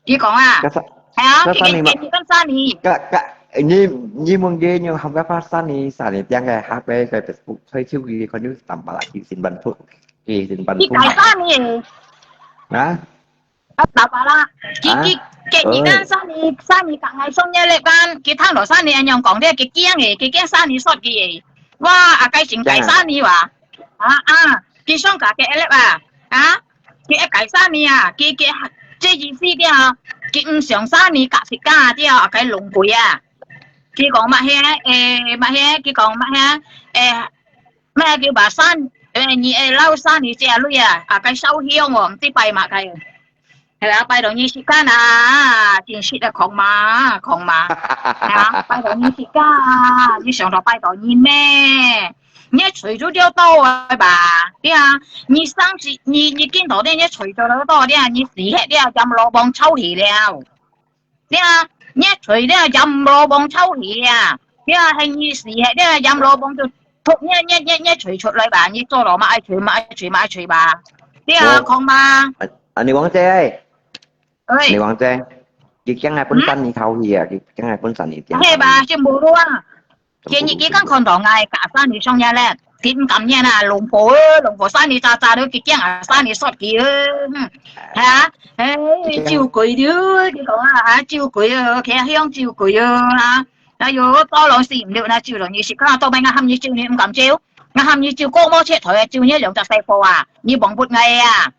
佢講啊，隔生，係啊，隔生日嘛，佢，佢，佢隔生日。隔，隔，你，你問佢，你喊佢隔生日，生日點个，下背个Facebook，推出去，看你當巴拉，佢先辦出，佢先辦出。佢改生日。啊？啊，當巴拉，佢，啊？佢，佢，佢隔生日，生日隔𠊎送一粒啊，佢聽到生日恁樣講咧，佢驚誒，佢驚生日煞佢誒。哇，阿該先改生日哇。啊，啊，佢想隔个一粒啊，啊，佢一改生日啊，佢，佢，這意思个啊，佢毋想生日隔時間啊，對啊，阿該弄鬼啊。佢講麼个？誒，麼个？佢講麼个？誒， 咩叫拜山？誒，你愛摎山你借鐳啊？啊，該燒香哦，毋知拜麼个。係啊，拜到你時間啊，真實个狂罵，狂罵。係啊，拜到你時間啊，你想到拜到你咩？你个罪就了多个吧？對啊，你上次，你，你見到呢，你罪就了多，對啊，你死忒了，陰羅網抽起了。 對啊，你罪了，陰羅網抽起啊。對啊，係你死忒了，陰羅網就出，你，你，你，你罪出來吧，你做了嘛愛罪，嘛愛罪，嘛愛罪吧。對啊，哦。講嘛。啊，啊，你王姐，哎。你王姐，佢驚𠊎本身你抽起啊，佢驚𠊎本身你驚。係吧，就無路啊。 今日佢剛看到𠊎隔山你上下咧，佢毋甘願啊，龍婆啊，龍婆山你渣渣都佢驚啊，山你煞佢啊，嗯，係啊，哎，佢驚。招鬼了，佢講啊，啊，招鬼啊，佢向招鬼啊，啊，哎喲，到老死毋了，那招了你是看到尾，𠊎喊你招你毋敢招，𠊎喊你招過無切台啊，招你兩隻細貨啊，你忘不𠊎啊。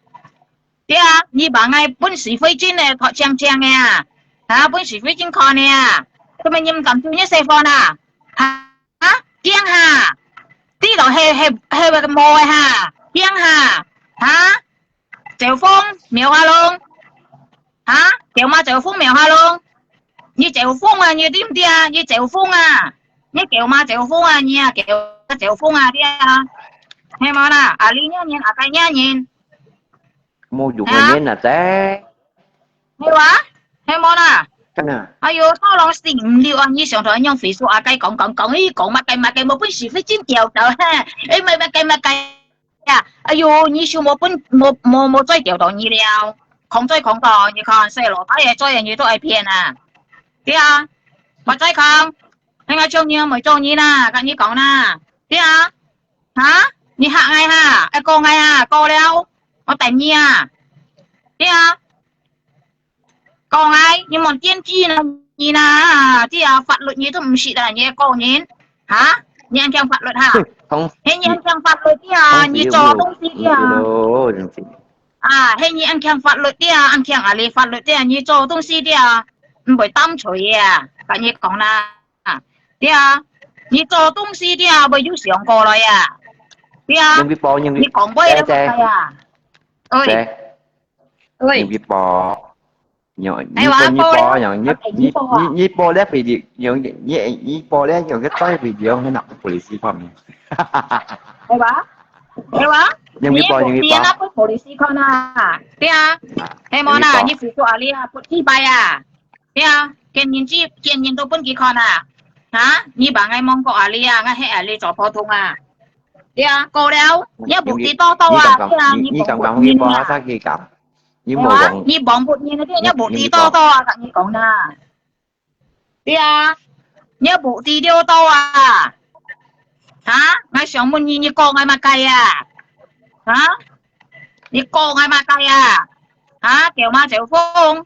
對啊，你把𠊎分是非精个，看淨淨个啊，啊，分是非精看个啊，做麼你毋敢做你細貨啊？哈？驚哈？知道係，係，係無个哈？驚哈？哈？趙峰苗下龍？哈？狗媽趙峰苗下龍？你趙峰啊，你知毋知啊？你趙峰啊，你狗媽趙峰啊，你啊，狗媽趙峰啊，對啊，係無啦？啊，你娘人，啊，該娘人。 無用个人啊，姐。係哇？係無啦？真啊。哎喲，到老死毋了啊！你想到恁樣回數啊，該講講講，咦，講麼个麼个，無本事，非真掉到，嘿，哎，麼个麼个呀！哎喲，你就無本，無，無，無再掉到你了，講再講到，你看，細路，哎呀，做人你都愛騙啊，對啊，莫再講，人家叫你莫做你啦，跟你講啦，對啊。 哈？你嚇𠊎哈？愛告𠊎啊？告了，𠊎打你啊！對啊，告𠊎，你莫癲子呢，你啦，對啊，法律你都毋識啊，你還告人，哈？你還講法律哈？同，係你還講法律對啊，同時有沒有，你做東西對啊。有沒有，有沒有，有沒有。啊，係你還講法律對啊，還講阿里法律對啊，你做東西對啊，毋會擔罪啊，跟你講啦。 啊，對啊，你做東西對啊，會有想過來啊。對啊，你講話都毋知啊。喂，喂，你報，你，你，你報，你，你，你報咧，你，你，你報咧，用个嘴會用，你拿polisi看咩？係哇？係哇？你報，你報。你報，你報。對啊，係無啦？你報。你付出啊，你啊，不自白啊。 對啊，見人知，見人都分佢看啊。哈？你把𠊎望過啊，你啊，𠊎係啊，你做普通啊。對啊，過了，你也無知多多啊，對啊，你，你講不明啊。你無講，你望不明啊，對，你無知多多啊，跟你講啦。對啊，你也無知多多啊。哈？𠊎想問你，你講𠊎麼个啊？哈？你講𠊎麼个啊？哈？狗媽走風。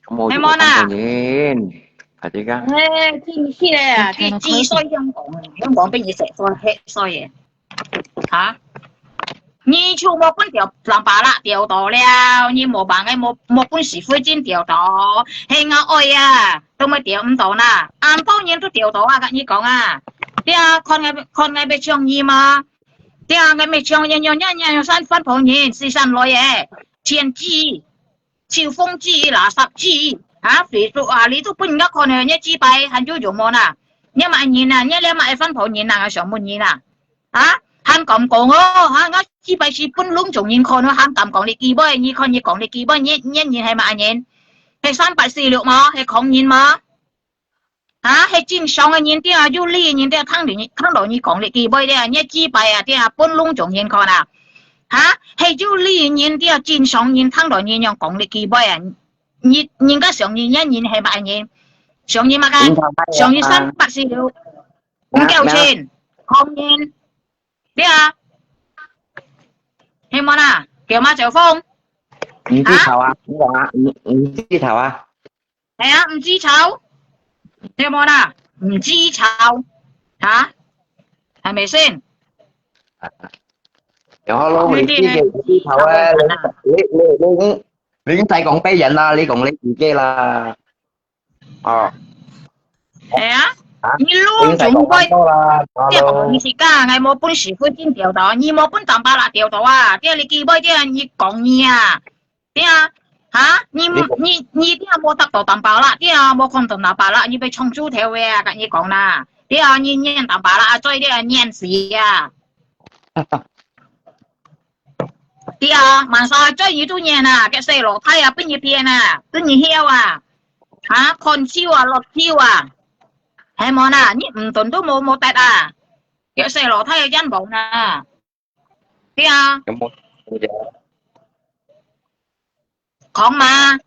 係無啦？人，啊，這個。哎，真係咧，佢幾歲香港啊？香港分佢食衰，吃衰个。哈？你就無分掉，人把啦掉到了，你無辦法，無，無本事，非真掉到，係𠊎愛啊，都無掉毋到啦，恁多人都掉到啊，跟你講啊，對啊，看𠊎，看𠊎要像你嗎？對啊，𠊎要像你，你，你，你，三，三婆人，四三來个，錢紙。 手風紙、垃圾紙，啊，水族啊，你都分人家看了，你幾擺還有用無啦？你麼人啊？你這麼愛翻頭人啊，想問你啦。啊，還敢講哦，哈，𠊎這擺係分攏總人看哦，還敢講你雞妹，你看你講你雞妹，你，你人係麼人？係三八四六無？係狂人無？啊，係正常个人，對啊，有理个人，對啊，聽到你，聽到你講你雞妹，對啊，你雞排啊，對啊，分攏總人看啊。哈，係有理个人，對啊，正常人聽到你樣講你雞妹啊，你，人家想你，你人係麼人？想你麼个？想你三八四六。 毋夠錢，狂人，對啊，係無啦？狗馬走風，毋知醜啊，你講啊，毋，毋知醜啊？係啊，毋知醜，係無啦？毋知醜，哈？係咪先？然後咯，你知个，毋知醜啊，你，你，你，你，你再講別人啦，你講你自己啦。 哦。係啊，啊，你攏總會，你講你自家，𠊎無分師傅先調到，你無分當巴拉調到啊，對啊，你機會對啊，你講你啊，對啊，哈，你，你，你對啊，無得到當巴拉，對啊，無看到當巴拉，你被衝出頭个啊，跟你講啦，對啊，你念當巴拉，啊，最對啊，念死啊。 對啊，晚上追你都念啊，該細老弟啊，分你騙啊，分你曉啊，哈，看手啊，落手啊，係無啦？你毋准都無，無得啊，該細老弟啊，冤枉啊，對啊。 講嘛，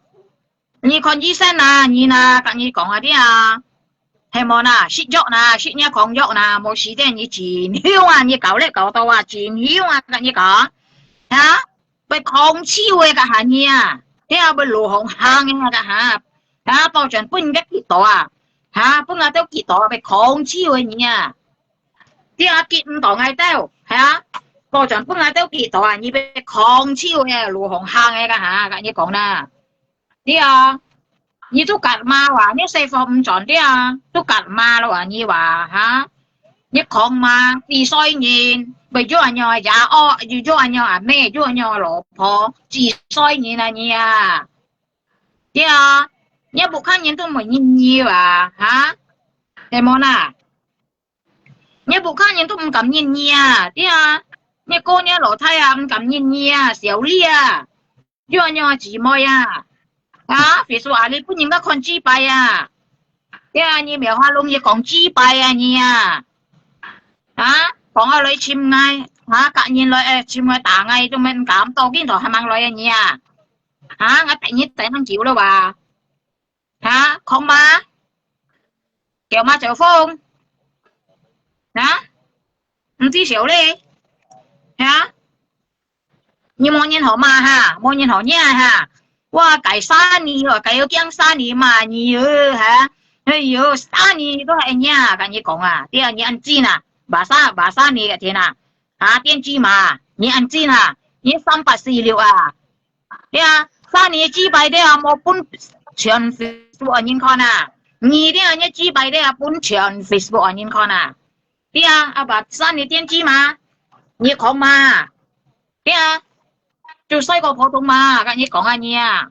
你看醫生啊，你啊，跟你講啊，對啊，係無啦？食藥啦，食若狂藥啦，無時間你真凶啊，你搞來搞到啊，真凶啊，跟你講，哈，會狂手个个下你啊，對啊，會羅紅行个个下，啊，保證分人家跌倒啊，哈，分人家跌倒啊，會狂手个你啊。 對啊，激毋到𠊎兜，係啊，保證分𠊎兜激到啊，你被狂手个，路項行个，該下，跟你講啦。對啊，你都karma哇，你師傅毋轉，對啊，都karma咯啊，你話，哈？你講嘛，幾歲人，會有恁樣啊，爺哦，有，有恁樣啊，妹，有恁樣啊，老婆，幾歲人啊，你啊？對啊，你屋下人都毋認你啊，哈？係無啦？ 你屋下人都毋敢認你啊，對啊，你哥你老弟啊，毋敢認你啊，小麗啊，有恁樣姊妹啊，啊，Facebook啊，你分人家看雞排啊，對啊，你苗下弄你講雞排啊，你啊，啊，講愛來尋𠊎，啊，隔日來，誒，尋𠊎打𠊎，都毋敢，到今都還吂來啊，你啊，啊，𠊎等你等恁久了哇。 哈，講嘛？狗馬走風？哈？毋知曉咧？哈？你無人好罵哈，無人好惹哈。哇，該生你哦，該有驚生你罵你哦，哈？哎喲，生你都還惹，跟你講啊，對啊，你恁真啊，巴沙，巴沙你个天啊，啊，電鋸嘛，你恁真啊，你三八四六啊， 對啊，生你雞排對啊，無分全Facebook个人看啊。你對啊，你雞排對啊，分全Facebook个人看啊。對啊，阿爸生你電鋸嘛，你講嘛。對啊，就衰過普通嘛，跟你講啊你啊。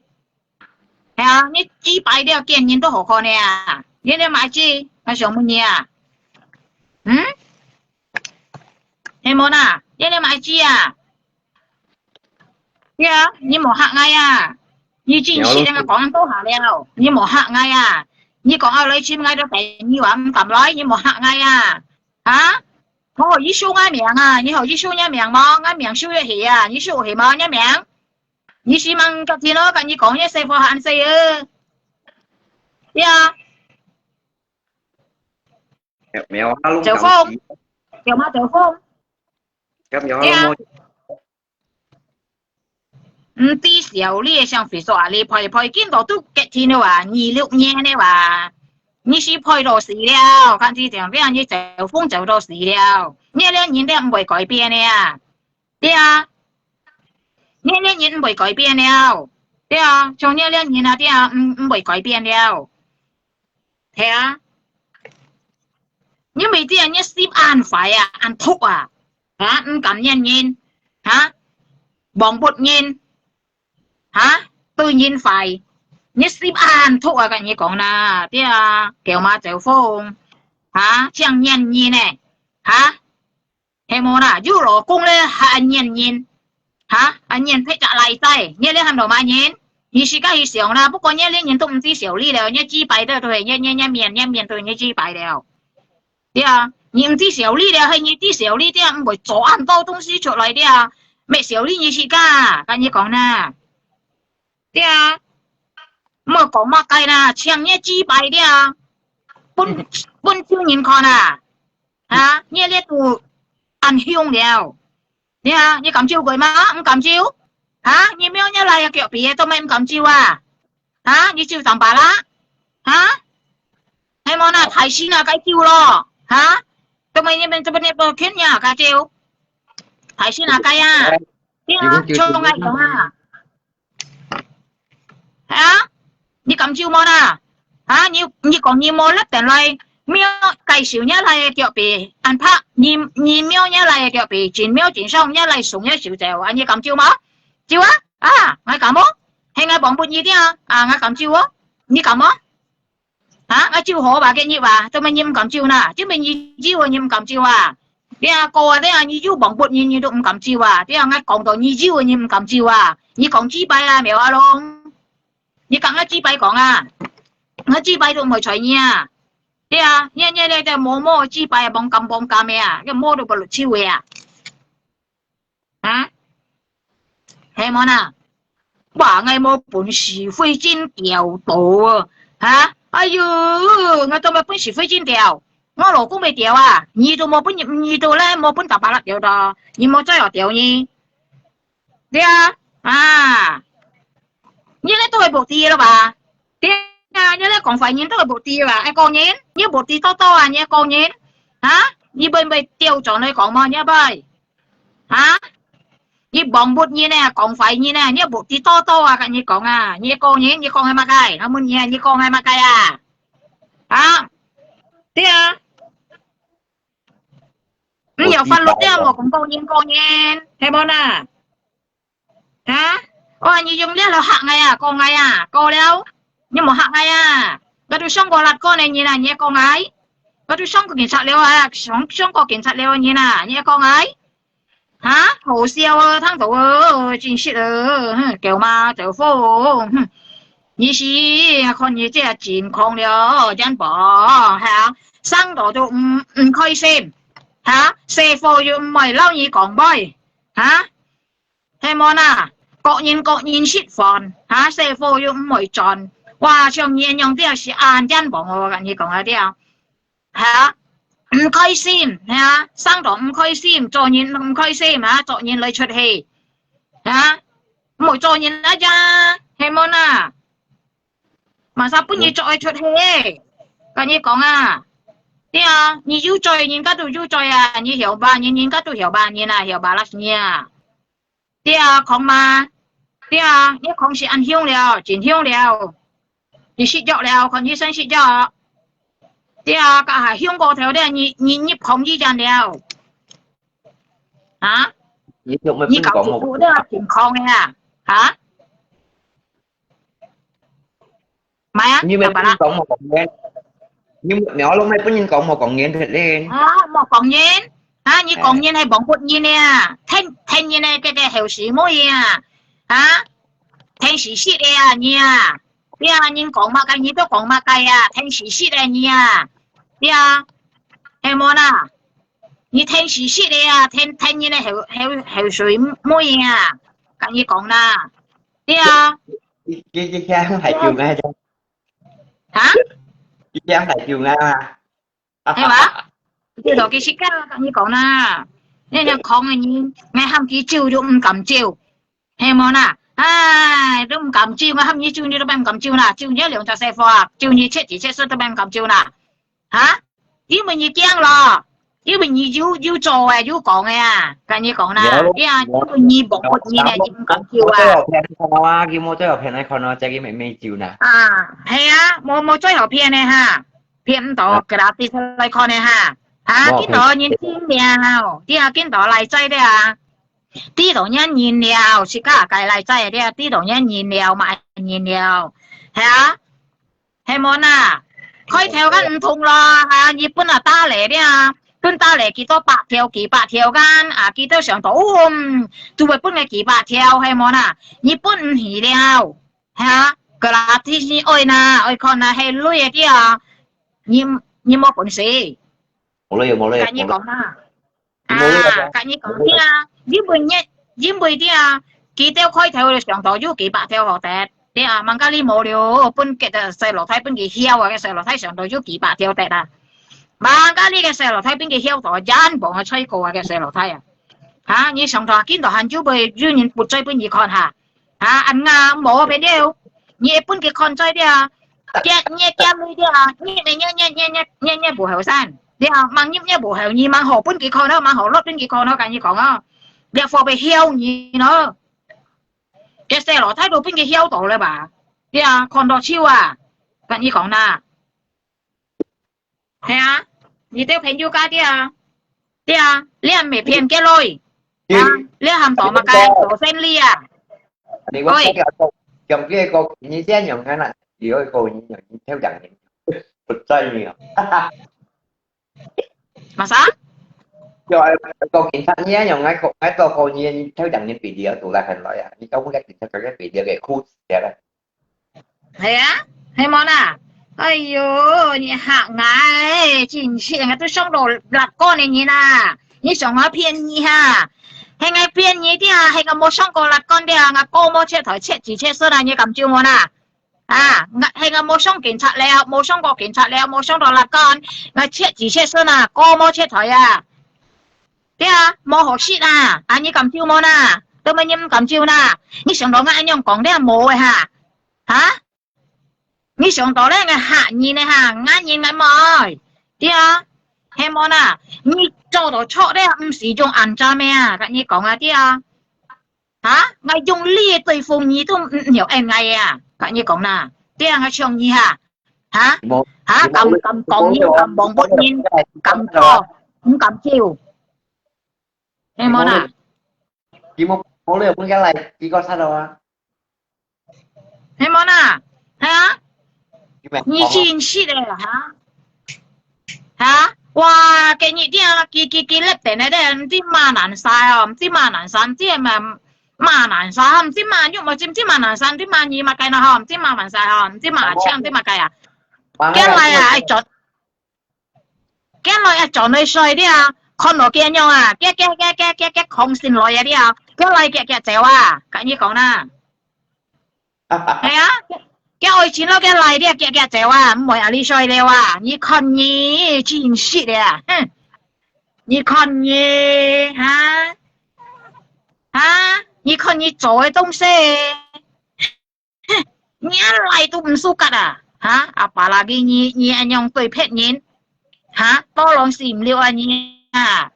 係啊，你雞排對啊，見人都好看个啊。你咧買雞，還想問你啊？嗯？係無啦？你咧買雞啊？ 對啊，你無嚇𠊎啊！你真係恁樣講到下了，你無嚇𠊎啊！你講愛來尋𠊎都等你還毋敢來，你無嚇𠊎啊！啊？哦，你收𠊎名啊？你好，你收你名無？𠊎名收得起啊？你收起無？你名？你是吂甲天咯，跟你講，你細貨還細啊！對啊，走風，走嘛走風。 對啊。毋知曉你像Facebook啊，你配配，今到都結婚了啊，二六年了啊，你是配到死了，看你這樣，你走風走到死了，你連人都毋會改變的啊，對啊，你連人毋會改變了，對啊，像你連人啊，對啊，毋，毋會改變了。 係啊，因為這樣你心恁壞啊，恁毒啊，啊，毋敢認人，啊，忘不人，啊，對人壞，你心恁毒啊，跟你講啦，對啊，狗馬走風，啊，像認人呢，啊，係無啦？有老公咧，還恁忍人，哈？恁忍忒隻倈仔，你咧喊做麼人？你自家去想啦，不過你這人都毋知愁慮了，你自敗个都係，你，你，你面，你面都係你自敗了。對啊，你毋知愁慮了，係你知愁慮，對啊，毋會做恁多東西出來，對啊，乜愁慮你自家，跟你講啦。 對啊，莫講麼个啦，像你自敗了，分，分眾人看啊，啊，你這都恁凶了，對啊，你敢照佢嗎？毋敢照，啊，你摸你倈仔腳皮，做麼毋敢照啊？啊，你照正把啦，啊，係無啦，大聲啊，該照咯，啊，做麼你們，做麼你不肯呀，該照，大聲啊，該啊，對啊，你講照像𠊎講啊。 啊？你敢照無啦？啊？你，你講你無立等來，摸介紹你倈仔腳皮，恁白，你，你摸你倈仔腳皮，真摸真爽，你倈仔送你手走，啊，你敢照無？照啊？啊，𠊎敢無？係𠊎幫不你的啊，啊，𠊎敢照哦，你敢無？ 啊，𠊎照好吧，該日啊，做麼你毋敢照呢？做麼你有个你毋敢照啊？對啊，哥啊，對啊，你有幫不人，你都毋敢照啊？對啊，𠊎講到你有个你毋敢照啊？你講自敗啊，無啊咯？你講𠊎自敗講啊？𠊎自敗都毋會睬你啊？對啊，你，你，你，你摸摸自敗啊，幫काम幫काम个啊，你摸都不落手个啊？ 啊？係無啦？哇，𠊎無分是非精調到啊！哈？哎喲，𠊎做麼分是非精調？𠊎老公會調啊，你都無分，你都咧無分大把拉調到，你無再好調呢？對啊，啊，你咧都係無知了吧？對啊，你咧講壞人都係無知吧？愛講人，你無知多多啊，你愛講人，啊？你會毋會調轉來講無？你愛毋愛？ 啊？你幫不人呢，講壞人呢，你無知多多啊，跟你講啊，你講人，你講係麼个？𠊎問你啊，你講係麼个啊？啊？對啊。你有法律的，無講講人講人，係無啦？啊？哦，你用這來嚇𠊎啊，講𠊎啊，講了，你無嚇𠊎啊？𠊎都上過律官个人啊，你講𠊎？𠊎都上過警察了啊，上，上過警察了个人啊，你講𠊎？ 哈？好笑哦，聽到哦，真實哦，哼，狗馬走風，哼。你是看你這情況了，真無，哈？生到都毋，毋開心，哈？細貨又毋會摎你講話，哈？係無啦？各人各人食飯，哈？細貨又毋會轉，哇，像你樣个係恁真無哦，𠊎跟你講啊，對啊。 哈？毋開心，哈？生到毋開心，做人毋開心，哈？做人來出氣，哈？毋好做人啊呀，係無啦？麼儕分你做愛出氣？跟你講啊，對啊，你有罪，人家都有罪啊，你曉吧，人，人家都曉吧，你啦，曉吧，拉屎啊。 對啊，講嘛。對啊，你講係恁凶了，真凶了。你食藥了，看醫生食藥。對啊，該下凶過頭了，你，你入康醫院了。啊？你有無你搞清楚這情況个啊？啊？ 買啊，你有無分人講無講人？你有無分人講無講人忒咧？啊，無講人，啊，你講人係幫不人啊，聽，聽人个這個後生妹啊，啊，聽時事个啊，你啊，對啊，人講麼个，你都講麼个啊，聽時事个你啊，對啊，係無啦？你聽時事个啊，聽，聽人个後，後，後生妹啊，跟你講啦，對啊。 佢，佢，佢聽係叫咩啫？哈？佢聽係叫咩啊？係嘛？佢就佢識講，同你講啦。你若講个人，𠊎喊佢照就毋敢照，係無啦？唉，都毋敢照，𠊎喊你照，你都毋敢照啦。照你兩隻細貨啊，照你切字切色都毋敢照啦。 哈？因為你驚咯，因為你有，有做个，有講个啊，跟你講啦，有，對啊，有，因為你無，無，你呢，你毋敢照啊。無最好騙个看哦啊，佢無最好騙个看哦，這個妹妹照呢。啊，係啊，無，無最好騙个哈，騙毋到，啊。Gratis來看个哈，哈，無，見到人真了，對啊，見到來在的啊，知道人人了，自家个來在的，知道人人了，買人了，係啊。 係無啦？開頭个毋同咯，哈，日本啊打嚟了，分到來幾多百條、幾百條kan，啊，佢兜想到，哦，嗯，就會分个幾百條，係無啦？你分毋起了，哈？Gratis你愛啦，愛看啦，係鐳个對啊，你，你無本事。無鐳，無鐳，跟你講啦。無鐳。啊，跟你講對啊，因為你，因為對啊，佢兜開頭就想到有幾百條好得。 對啊，吂个你無了，分个細老弟分佢嬈啊，个細老弟想到有幾百條得啊。吂个你个細老弟分佢嬈到，人望个吹過啊，个細老弟啊。哈，你想到今到還有會有人不追分你看哈？哈，恁啊，無別了，你分佢看在了啊，你，你，你，你，你，你，你，你，你，你，你無後生，對啊，吂入你無後，你吂好分佢看咯，吂好落分佢看咯，跟你講啊，你貨被嬈你咯。 个細老弟都分佢嬈到了吧？對啊，看到手啊，跟你講啦。係啊，你兜朋友家對啊，對啊，你還毋係騙佢來？啊，你還做麼个？做生理啊？你我講，講這個，你這樣用看啦，你會講你，你偷兩年，不在你啊。 麼儕？就係講警察呢，用𠊎講，𠊎做過呢，偷兩年video都來很來啊！你搞不个警察，搞个video个酷死了。係啊，係無啦？哎喲，你嚇𠊎，真係，𠊎都想到辣椒个人啊！你想𠊎騙你哈？係𠊎騙你的啊，係𠊎無上過辣椒的啊，𠊎哥無切頭，切子切孫啊，你敢救我啦？ 啊，𠊎係𠊎無上警察了，無上過警察了，無上到辣椒，𠊎切子切孫啊，哥無切頭啊。對啊，無好食啊，啊你敢救無啦？做麼你毋敢救啦？你想到𠊎恁樣講，你也無个哈？哈？你想到咧，𠊎嚇人个哈，𠊎人𠊎無。對啊，係無啦？你做到錯咧，毋使用恁樣咩啊？跟你講啊，對啊。 哈？𠊎用力對付你都毋曉應𠊎啊！跟你講啦，這樣𠊎像你哈？哈？哈？敢，敢講人，敢望不人，敢做，毋敢救。係無啦？佢無，無了，分佢來，佢個殺了啊！係無啦？係啊？你真識个哈？ 哈？哇，今日這，佢，佢，佢粒等个咧，毋知麼人晒哦，毋知麼人晒，毋知麼，麼人晒，毋知麼肉，毋知，毋知麼人晒，毋知麼人麼个呢吼，毋知麼人晒吼，毋知麼人請，毋知麼个啊。今來啊，愛轉，今來愛轉去睡了，看到佢樣啊，佢，佢，佢，佢，佢，佢狂醒來啊了，今來佢，佢走啊，跟你講啦。 係啊，佢愛錢咯，佢來了，佢，佢走啊，毋會啊，你衰了啊，你看你真識了啊，哼，你看你，哈，哈，你看你做个東西，哼，你來都毋輸格啊，哈，apalagi你，你恁樣對別人， 哈，多人死毋了啊你啊！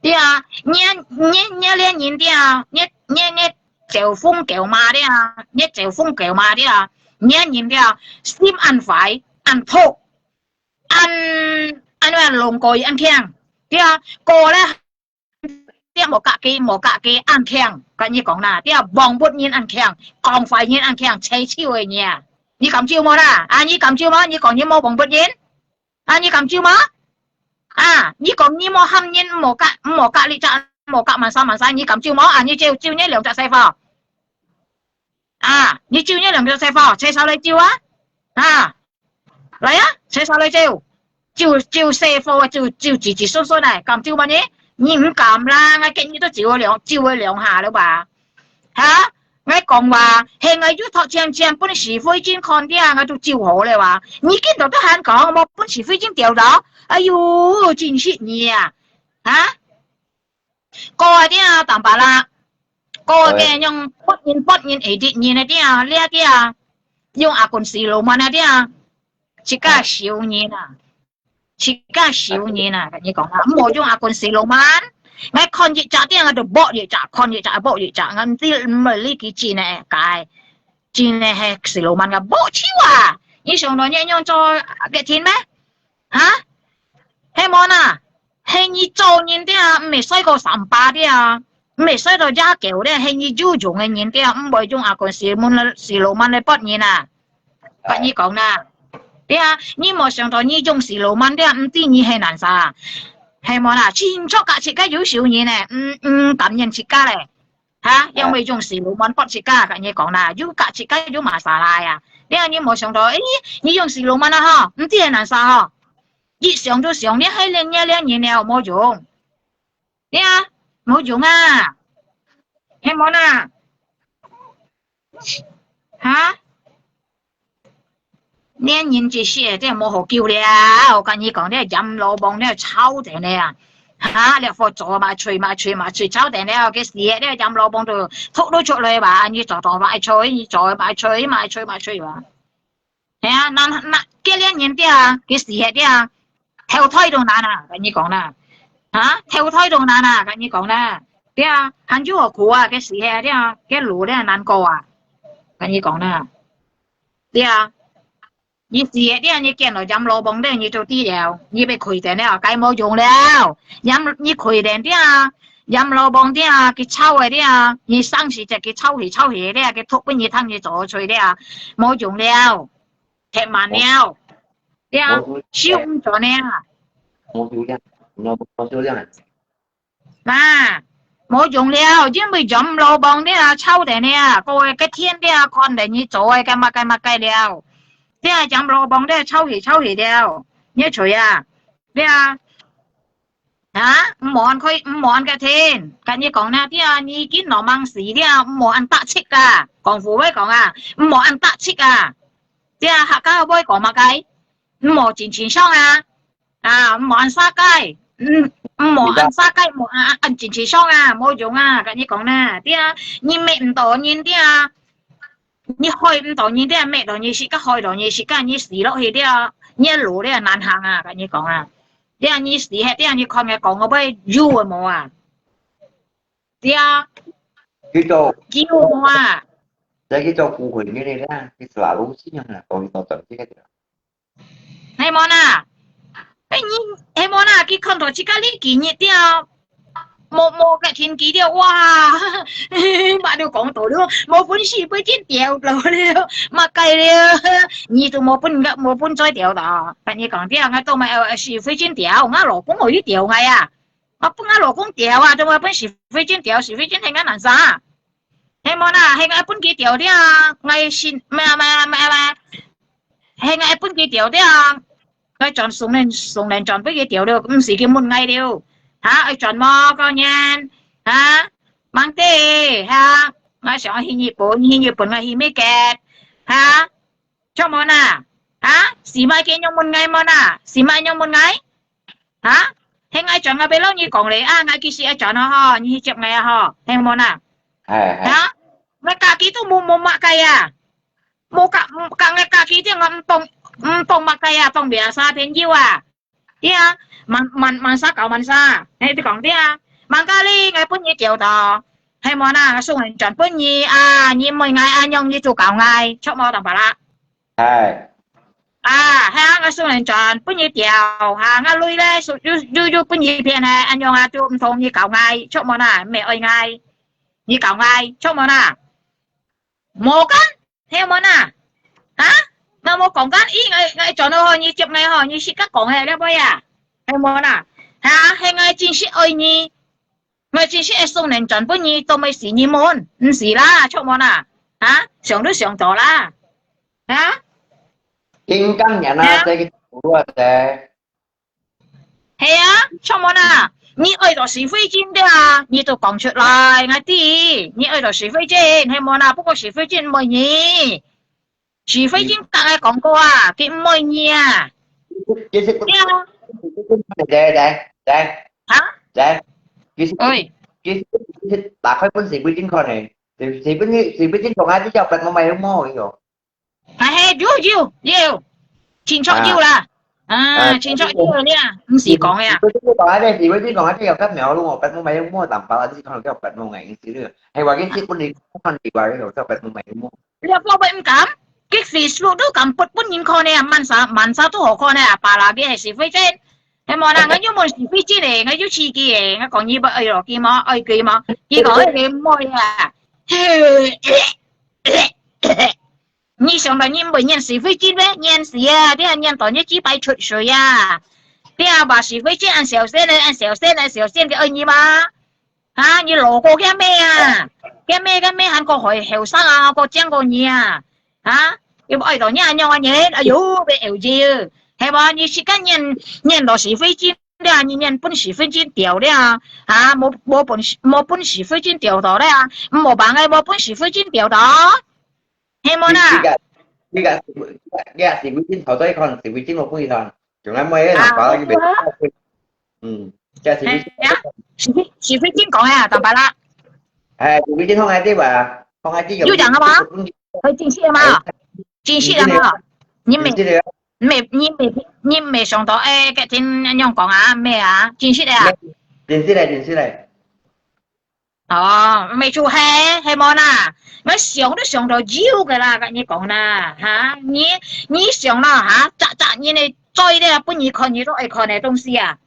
對啊，你，你，你這人對啊，你，你，你招風狗嘛對啊，你招風狗嘛對啊，你這人對啊，心恁壞，恁毒，恁，恁樣弄過恁強，對啊，過咧 這無格機，無格機恁強，跟你講啦，這望不人恁強，講壞人恁強，吹手个人啊！你敢救無啦？啊，你敢救無？你講你無望不人？啊，你敢救無？啊，你講你無喊人，無格，無格你隻，無格萬三萬三，你敢救無？啊，你救，救你兩隻細貨。 啊，你救你兩隻細貨，車手來救啊！啊，來啊，車手來救，救，救細貨，救，救子子孫孫啊，敢救無呢？你毋敢啦，𠊎見你都救了兩，救了兩下了吧？哈？𠊎講話，係𠊎又托錢錢分徐慧珍看，𠊎都救好了啊！你今朝都還講，無分徐慧珍釣到，哎喲，真係你啊！哈？ 過啊，這啊，當巴拉。過啊，个用發人發人會得人啊，這啊，這啊，這啊，用阿公siluman啊，這啊，自家小人啊，自家小人啊，跟你講啊，毋好用阿公siluman。𠊎看一隻，這啊，就剝一隻，看一隻，剝一隻，𠊎毋知，毋係呢幾錢呢，該，錢呢係siluman个，剝手啊！你想到你用做別天咩？ 哈？係無啦？係你做人的啊，毋係衰過三八的啊，毋係衰到野狗的，係你有用个人的啊，毋會用阿公siluman來，siluman來幫人啊。跟你講啦，對啊，你無想到你用siluman的啊，毋知你係難啥。係無啦？清楚甲自家有仇人呢，毋毋感恩自家咧，哈？因為用死路問卜自家，甲你講啦，有甲自家有masalah啊。你看你無想到，誒，你用死路問啊吼，毋知係難受吼。一想都想，你係連你連人了無用，你啊，無用啊，係無啦？哈？ 連人一世，這無好救了。我甲你講，這閻羅王這臭定了啊！哈，這佛祖嘛，吹嘛，吹嘛，吹臭定了，佢死忒，這閻羅王都吐都出來吧，你做做嘛，吹，你做嘛，吹嘛，吹嘛，吹吧。係啊，那那，佢連人了啊，佢死忒了啊，投胎都難啊，甲你講啦，哈，投胎都難啊，甲你講啦，對啊，還有何苦啊，佢死忒了啊，佢路了難過啊，甲你講啦。 對啊，你死忒了，你見到閻羅王了，你就知了，你被虧定了，該無用了。閻，你虧定了，閻羅王了，佢臭个了，你生時節佢臭氣臭氣了，佢毒分你聽你做罪了，無用了，忒慢了，對啊，收毋轉了。無修了，無修了。 嘛，無用了，因為閻羅王了，臭定了，該个天了，看定你做个該麼个麼个了，了閻羅王了，臭氣臭氣了，你吹啊，了啊，啊，毋好恁開，毋好恁个天，甲你講啦，了，你今老猛死了，毋好恁得戚啊，廣府話講啊，毋好恁得戚啊，了客家話講麼个？毋好真清爽啊。 啊，毋好恁沙雞，嗯，毋好恁沙雞，毋好恁恁真清爽啊，無用啊，甲你講啦，對啊，你搣毋到人對啊，你害毋到人對啊，搣到你自家，害到你自家，你死落去對啊，你个路了難行啊，甲你講啊，對啊，你死忒對啊，你看个講个會有个無啊？對啊，佢做，有个無啊？在佢做孤魂个咧，佢selalu信仰啊，講佢做做這个。 係無啦？哎，你，係無啦？佢看到自家呢幾日了，無，無个天氣了，哇，嘛都講到了，無分死飛真掉了，了，麼个了，你都無分个，無分再掉了。甲你講，這樣啊，都嘛，呃，死飛真掉，我老公可以掉个呀，我分我老公掉啊，都嘛分死飛真掉，死飛真係个難啥？ 係無啦，係𠊎分佢掉了啊，𠊎信，咩啊咩啊咩啊咩啊，係𠊎分佢掉了啊，𠊎轉送人，送人轉分佢掉了，毋使佢問𠊎了，哈，愛轉無？過年，哈，吂得，哈，𠊎想去日本，去日本𠊎去美國，哈， 著無啦？哈？死吂佢仰問𠊎無啦？死吂仰問𠊎？哈？係𠊎轉𠊎會摎你講咧，啊，𠊎幾時愛轉啊吼？你去接𠊎啊吼？係無啦？哎，哎。哈？𠊎家己都無，無麼个啊。無甲，甲𠊎家己這𠊎毋當，毋當麼个啊，當biasa朋友啊。 對啊，慢，慢，慢些搞慢些，嘿，你講對啊，慢咖哩，𠊎分你調到，係無啦，送人轉分你啊，你問𠊎恁樣，你就搞𠊎，著無？當白啦。係。啊，係啊，𠊎送人轉分你調，哈，𠊎鐳咧，又，又，又，又分你騙咧，恁樣啊，就毋通你搞𠊎，著無啦？毋係愛𠊎，你搞𠊎，著無啦？無講， 係無啦？哈？𠊎無講間，咦，𠊎，𠊎轉到吼，你接𠊎吼，你識得講係了無啊？係無啦？哈？係𠊎真實愛你，𠊎真實愛送人轉分你，都毋係死你問，毋係啦，著無啦？哈？想都想到啦，哈？緊講人啊，哈？這個圖啊，這。 係啊，著無啦？你愛到是非真个啊，你就講出來，𠊎知。你愛到是非真，係無啦？不過是非真毋愛你，是非真甲𠊎講過啊，佢毋愛你啊。其實，對啊。來，來，來。哈？來，其實，喂。其實，其實打開分是非真看的，是非真，是非真同𠊎比較白，我買有毛个喲。 係，係，有，有，有，清楚有啦。啊，啊，清楚有个啦，毋係講个啊。是非真講啊，這是非真講啊，這有甲苗咯，白毛白毛淡薄啊，這是看到比較白毛个意思了。係話，佢這本來看你話，有較白毛白毛。你个寶貝毋敢，佢Facebook都敢發分人看呢，慢啥，慢啥都好看呢，阿爸啦，佢係是非真。係無啦，𠊎又問是非真个，𠊎又刺激个，𠊎講你愛愛落去無？愛佢無？佢講愛佢妹啊。 你想到你毋會念是非真咩？念死啊！你還念到你幾擺出水啊！對啊，話是非精恁小心个，恁小心，恁小心个愛你嘛？啊，你老過个咩啊？个咩个咩還過後後生啊，過靚過你啊？啊，又愛到你恁樣个人，哎喲，會有罪，係無？你自家念念到是非精了，你念分是非精掉了，啊，無無本事無分是非精掉到了，無辦法無分是非精掉到，係無啦？你个你个你个是非精頭再看，是非精無分佢看，從來冇个人把佢嗯，這是非精。係啊，是非是非精講个啊，當白啦。哎，是非精放下對吧？放下對有講啊嘛？係正式个嘛？正式个嘛？你未你未你未你未想到，哎，該天恁樣講啊，咩啊？正式个啊？正式个，正式个。哦，未出係係無啦？𠊎想都想到有个啦，跟你講啦，哈，你你想啦，哈，扎扎你个嘴咧，分你看你都愛看个東西啊。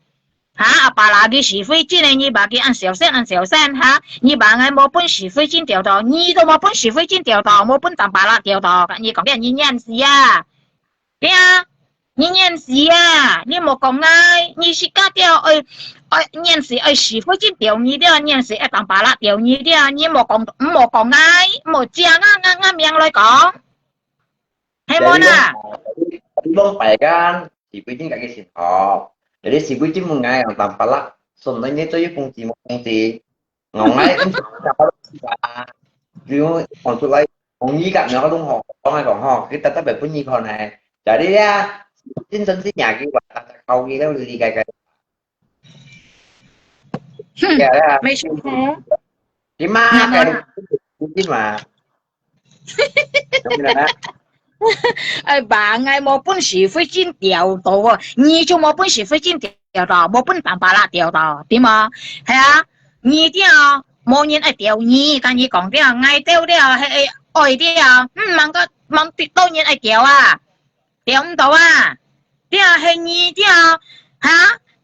哈，阿爸啦，佢是非精个，你把佢恁小心恁小心，哈，你把𠊎無分是非精掉到，你都無分是非精掉到，無分當白啦掉到，跟你講，你念死啊！ 對啊，你念死啊！你莫講𠊎，你自家掉愛愛念死愛是非精掉你掉，念死愛當白啦掉你掉，你莫講莫講𠊎，莫借𠊎𠊎𠊎名來講，係無啦？你講白个，是非精个先好，你是非精問𠊎當白啦，順便你做一公子莫公子。 我愛跟佢講，就講出來，講你个，然後攏好講來講吼，佢特特別分你看呢。Jadi啊，真真是伢个話，大家考慮了理解个。哼，對啊，沒錯哦。你嘛，那麼該不是嘛？哎，bang，哎，無本事，非精掉到哦，你就無本事，非精掉到，無本事，白啦掉到，對嗎？係啊，你掉，無人愛掉你，跟你講掉，𠊎掉掉，係愛掉，嗯，吂个吂得到人愛掉啊，掉毋到啊，掉係你掉，哈，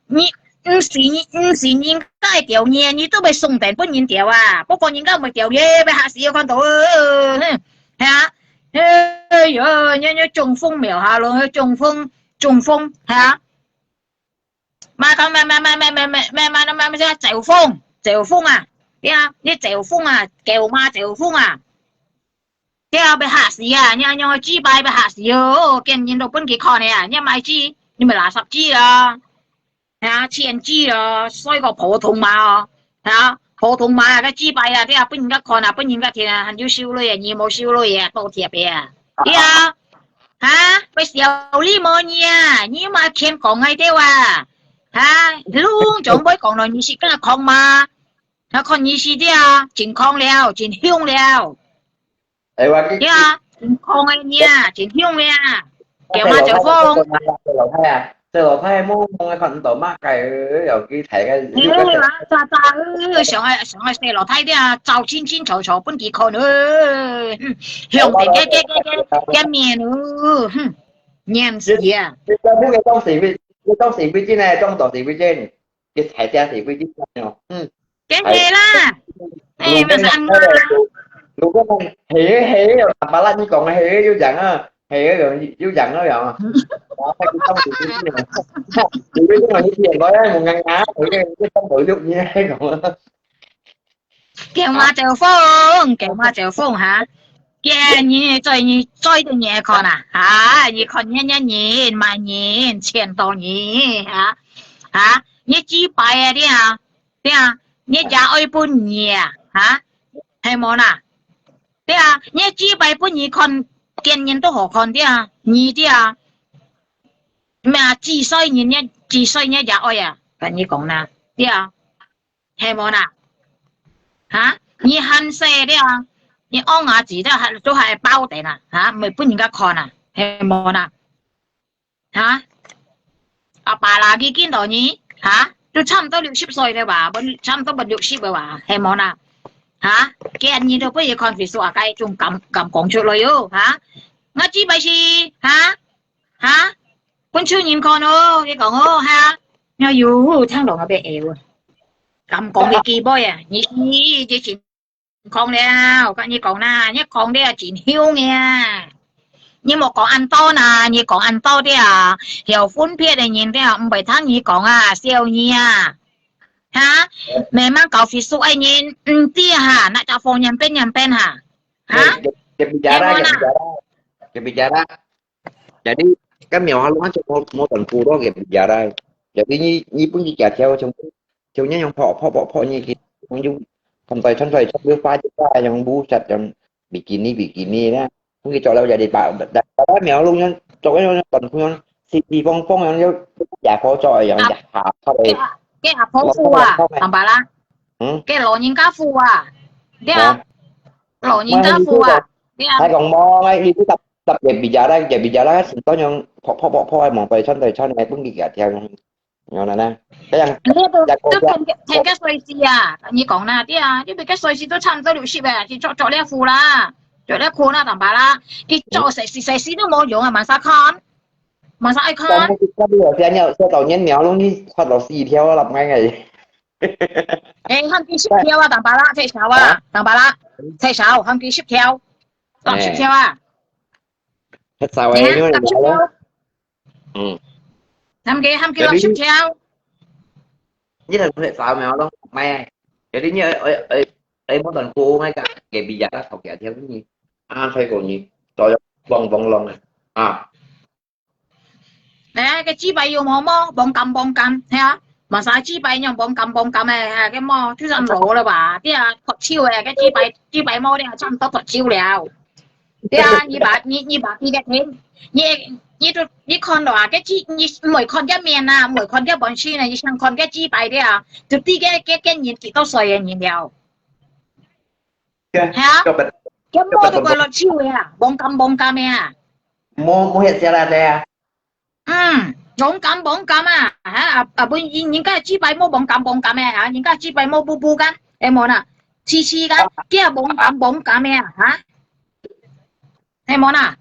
你毋是你毋是人家愛掉你，你都會送等分人掉啊，不過人家毋會掉你，會嚇死，有看到，哼。 係啊，哎喲，你你中風苗下咯，中風中風，係啊，嘛講嘛嘛嘛嘛嘛嘛嘛嘛嘛嘛走風走風啊，對啊，你走風啊，狗嘛走風啊，對啊，會嚇死啊，你你雞排會嚇死哦，見人都分佢看个啊，你買雞，你咪垃圾雞啊。 啊，千幾咯，衰過普通馬哦，啊，普通馬啊，該雞排啊，對啊，分人家看啊，分人家聽啊，還有收鐳啊，你無收鐳啊，倒貼个啊，對啊，啊，會笑你無你啊，你嘛欠講个對啊，啊，攏總會講咯，你是敢講嘛？那看你是對啊，真講了，真凶了。 哎，我去，對啊，真狂个呢，真凶个啊，狗馬走風。細老太啊，細老太摸摸看到嘛，該又去睇个。哎呀，渣渣，想愛想愛細老太的啊，照清清楚楚，分佢看哦，哼，凶得个个个个个面哦，哼，黏死啊！你你你當時會，你當時會真个，當當時會真，你睇下時會真哦，嗯。 梗係啦，哎，嘛係恁樣啦。如果講係係有打巴拉，你講个係有樣啊，係有有樣啊樣啊。我係佢當時就係，如果你講你聽過咧，無硬硬，佢佢當無錄你係講。狗馬走風，狗馬走風哈。今日再你再對你看啊，哈，你看年年人，買人，錢多人，哈，哈，你幾百个了。 對啊，你也愛分你啊，哈？係無啦？對啊，你雞排分你看，見人都好看，對啊，你對啊。咩啊，幾歲人呢？幾歲人也愛啊？跟你講啦，對啊，係無啦？哈？你還細，對啊，你屙牙子都還都還包得啦，哈？毋係分人家看啊，係無啦？ 哈？阿爸啦，佢見到你，哈？都差毋多六十歲了吧？不，差毋多不六十了吧？係無啦？哈？今日都不如看歲數啊，該種敢敢講出來喲，哈？我只不過是，哈？哈？分出人看哦，你講哦，哈？哎喲，聽到我被笑啊！敢講你幾倍啊？你你你真 講了，我跟你講啦，你講了真凶呀！你莫講恁多啦，你講恁多个啊，曉分別个人个啊，毋會聽你講啊，笑你啊。哈？慢慢搞Facebook个人，毋知哈，那隻方言變樣變哈。哈？Dia, dia bicara, dia bicara. Dia bicara. Jadi, kan 苗阿龍就無，無斷句咯，dia bicara。Jadi你，你分佢行跳，像，像你樣拍，拍，拍，拍，你去，用，用，穿戴，穿戴，穿戴，花花，用舞set，用bikini，bikini啦。分佢著了，jadi把，把，把苗阿龍樣，著个樣，短褲樣，四四方方樣，要，也好著个樣，啊，也下，下个。該，該阿婆褲啊，老老老老。Tambah啦。嗯？該老人家褲啊，對啊。啊。老人家褲啊，對啊。還講無，你，你搭 搭dia bicara，dia bicara，成到樣拍拍拍拍，望對穿對穿，分佢行跳，樣啦啦。該樣，你都，都聽个，聽个歲數啊，你講啦，對啊，因為个歲數都差毋多六十啊，就著，著了褲啦，著了褲啦，Tambah啦，佢著sexy，sexy都無用啊，masa看，masa愛看。但係，但係有些人，這老年苗攏去發到四條啊，立ngay ngay。誒，喊佢十條啊，Tambah啦，忒少啊，啊？Tambah啦，忒少，喊佢十條，落十條啊。 忒少个，你看，你看。十條。嗯。喊佢，喊佢落十條。你，你忒少咩？我講，毋係。Jadi你愛，愛，愛，愛無斷句，愛甲，dia bicara，頭家聽你。啊，太過你，著了，嘣嘣啷啊。啊。 誒，該雞排有無？無，嘣甘嘣甘，係啊，masa雞排樣嘣甘嘣甘个，係，該無，就算老了吧，對啊，脫手个，該雞排，雞排無了，差毋多脫手了。對啊，你把，你，你把佢个天，你，你都，你看到啊，該雞，你毋會看該面啊，毋會看該本身啊，你想看該雞排个啊，就知該，該，該人幾多歲个人了。係啊，該毛都快落手个啊，嘣甘嘣甘个啊。無，無歇息啦，對啊。 嗯，嘣甘嘣甘啊，哈，啊，啊，本人，人家雞排無嘣甘嘣甘个，哈，人家雞排無布布干，會無啦？試試干，啊。佢啊嘣甘嘣甘个啊，哈？會無啦？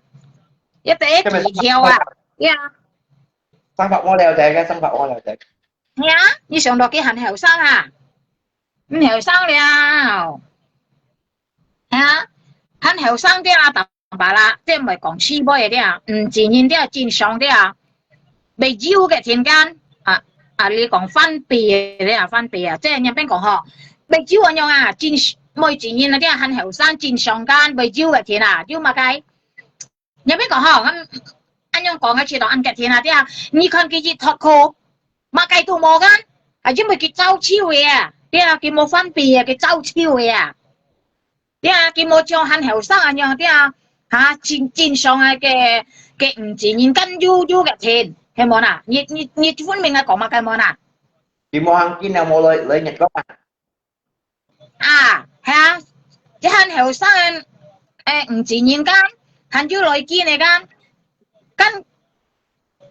一第一第二條啊，呀。生活無了解，該生活無了解。呀，你想到佢還後生啊？毋後生了。啊，還後生个啊，Tambah啦，這毋係講試尾个啊，毋承認个，正常个啊。袂有个天干，啊，啊，你講反背个啊，反背啊，這樣般講吼，袂有恁樣啊，正，毋承認啊，這還後生，正常間，袂有个天啊，有麼个？樣般講吼，恁，恁樣講个，知道恁个天啊，這樣，你看佢一脫褲，麼个都無个，啊，因為佢早手个啊，這樣，佢無反背啊，佢早手个啊。 對啊，佢無像還後生恁樣，對啊，哈，正，正常个，个，个毋承認間有，有个天，係無啦？你，你，你分明來講麼个無啦？佢無行緊啊，無來，來日光啊。啊，係啊，這還後生个，誒，毋承認間，還有來緊个間，間，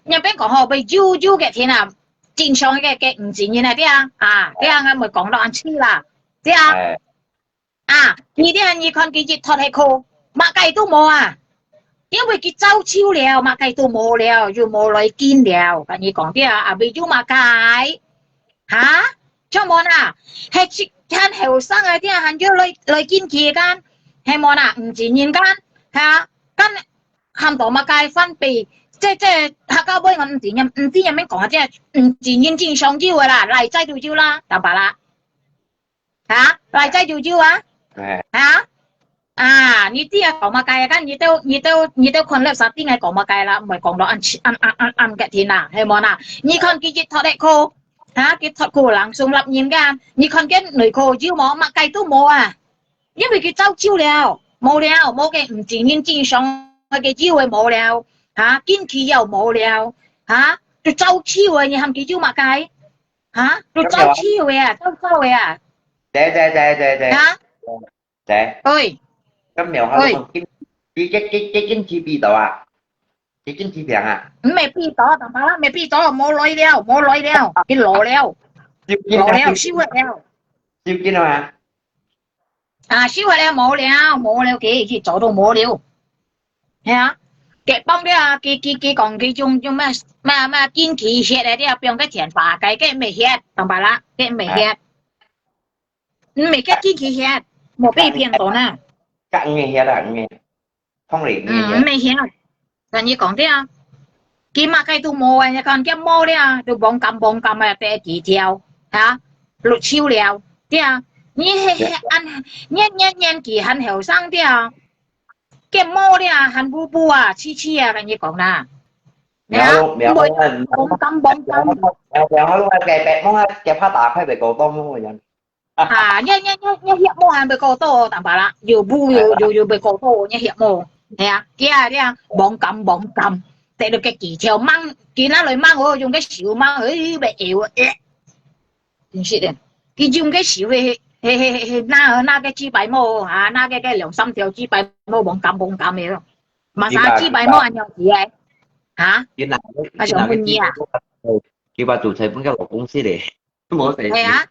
樣般講吼，會有，有个天啊，正常个，个毋承認啊，對啊，啊，對啊，𠊎會講到恁樣啦，對啊。哎。 啊，你這，你看佢一脫个褲，麼个都無啊。因為佢早手了，麼个都無了，又無來緊了。跟你講，對啊，啊，會有麼个？哈？像無啦，係一，還後生个，對啊，還有來，來緊去个，係無啦，毋承認个，哈？間喊到麼个反背，這，這，客家話𠊎毋知，毋知樣般講啊，這毋承認正常有个啦，內在都有啦，Tambah啦。 啊，來再有有啊？哎。啊？啊，你知啊，講麼个啊？你兜，你兜，你兜看了三頂个講麼个啦？毋係講到恁，恁，恁，恁，恁个天啊，係無啦？你看佢一脫个褲，啊，佢脫褲langsung立人个，你看佢內褲有無？麼个都無啊！因為佢早手了，無了，無个毋承認正常个有个無了，啊，經期又無了，啊，佢早手个，你喊佢有麼个？ 哈？都早手个啊，早早个啊。對，對，對，對，對。哈？對。喂。咁苗阿龍，喂。佢，佢，佢，佢經期變到啊？佢經期病啊？毋係變到，Tambah啦，毋係變到，無來了，無來了，佢老了。收緊啊，老了，收了。收緊啊嘛。 啊，收下了無了，無了，佢去做都無了。係啊，佢放了啊，佢，佢，佢講佢用，用咩，咩，咩經期血个，你放个田花該，佢毋係血，Tambah啦，佢毋係血。毋係佢經期血，無被騙到呢。該毋係血啊，毋係。通常毋係血。嗯，毋係血。同你講對啊，佢麼个都無啊，你看佢無了，都忙काम忙काम啊，得幾條，哈，落手了，對啊，你係係恁，你你年紀還後生對啊，佢無了，還步步啊，痴痴啊，同你講啦，然後然後然後忙काम忙काम，然後然後該白夢啊，佢怕打開被狗當夢一樣。啊，你你你你血毛還被狗多，坦白啦，有步有有有被狗多，你血毛，係啊，佢啊佢啊，忙काम忙काम，得到个技巧，猛，佢拿來猛哦，用个手猛，哎，被咬，哎，真是的，佢用个手嘿嘿嘿嘿嘿，拿拿个雞排毛啊，拿个个兩三條雞排毛，忙काम忙काम个咯，嘛啥雞排毛啊，鳥仔，哈，佢拿啊想問你啊，佢把煮菜分佢老公食咧。 無洗手。係啊，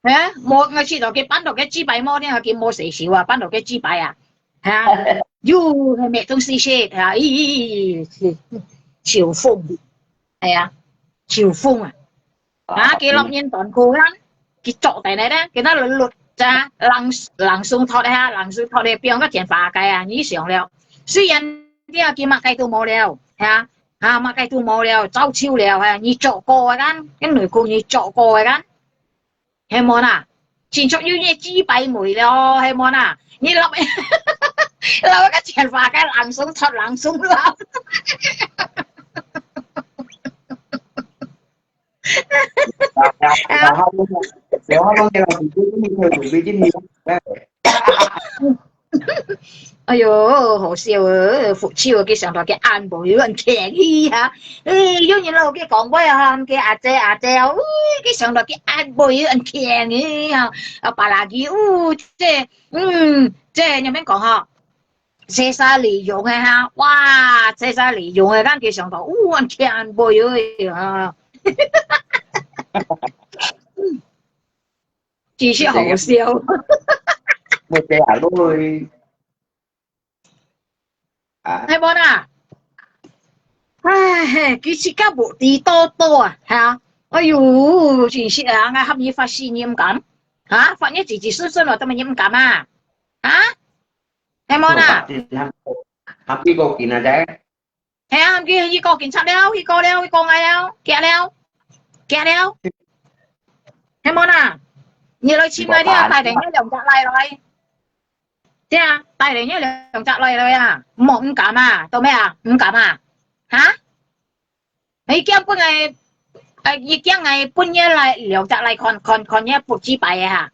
係啊，無，𠊎試到佢搬到个雞排無呢，佢無洗手啊，搬到个雞排啊，係啊，又係咩東西食啊？咦，咦，咦，咦，秋風，係啊，秋風啊，啊，佢落年短褲啊，佢著等來咧，佢那律律咋，冷冷鬆脫啊，冷鬆脫咧，變個剪髮个啊，你想了，雖然你啊，佢麼个都無了，係啊，啊，麼个都無了，走秋了，係啊，你著過啊，跟內褲你著過啊。 係無啦？正著有隻雞排味咯，係無啦？你落落个錢花个冷鬆出冷鬆落。然後，然後，然後，哎喲，好笑哦！福州个想到个安保有人囥佢哈，哎，有人老个講話哈，个阿姐阿姐哦，哎，个想到个安保有人囥佢哈，啊，巴拉佢哦，這，嗯，這，你免講哈，這啥利用个哈，哇，這啥利用个，咱个想到，哦，安囥安保有哈。 只是好笑。會這樣咯。啊，係無啦？唉，其實个目的多多啊，哈！哎喲，真是啊，𠊎喊你發信任感，哈？發你自己私信了，怎麼任感啊？啊？係無啦？喊你過見啊，姐。 係啊，佢去過警察了，去過了，去過𠊎了，驚了，驚了。係無啦？你來尋𠊎，你啊帶定一兩隻來來。對啊，帶定一兩隻來來啊，莫毋敢啊，到咩啊？毋敢啊？哈？你驚分𠊎，呃，你驚𠊎分你來兩隻來看看看你不幾擺个哈？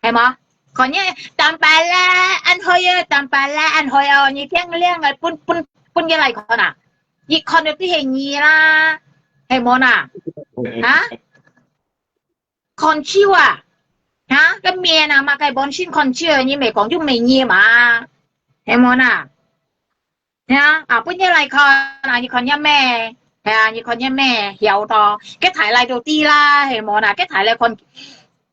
係無？看你坦白啦，恁好啊，坦白啦，恁好啊，你驚靚个分分分佢來看啊？你看到都係你啦，係無啦？哈？看手啊？哈？个面啊，嘛个本身看手，你咪講就美你嘛，係無啦？ 係啊，啊，分你來看，啊，你看你咩？係啊，你看你咩？曉到，該大倈都知啦，係無啦？該大倈看，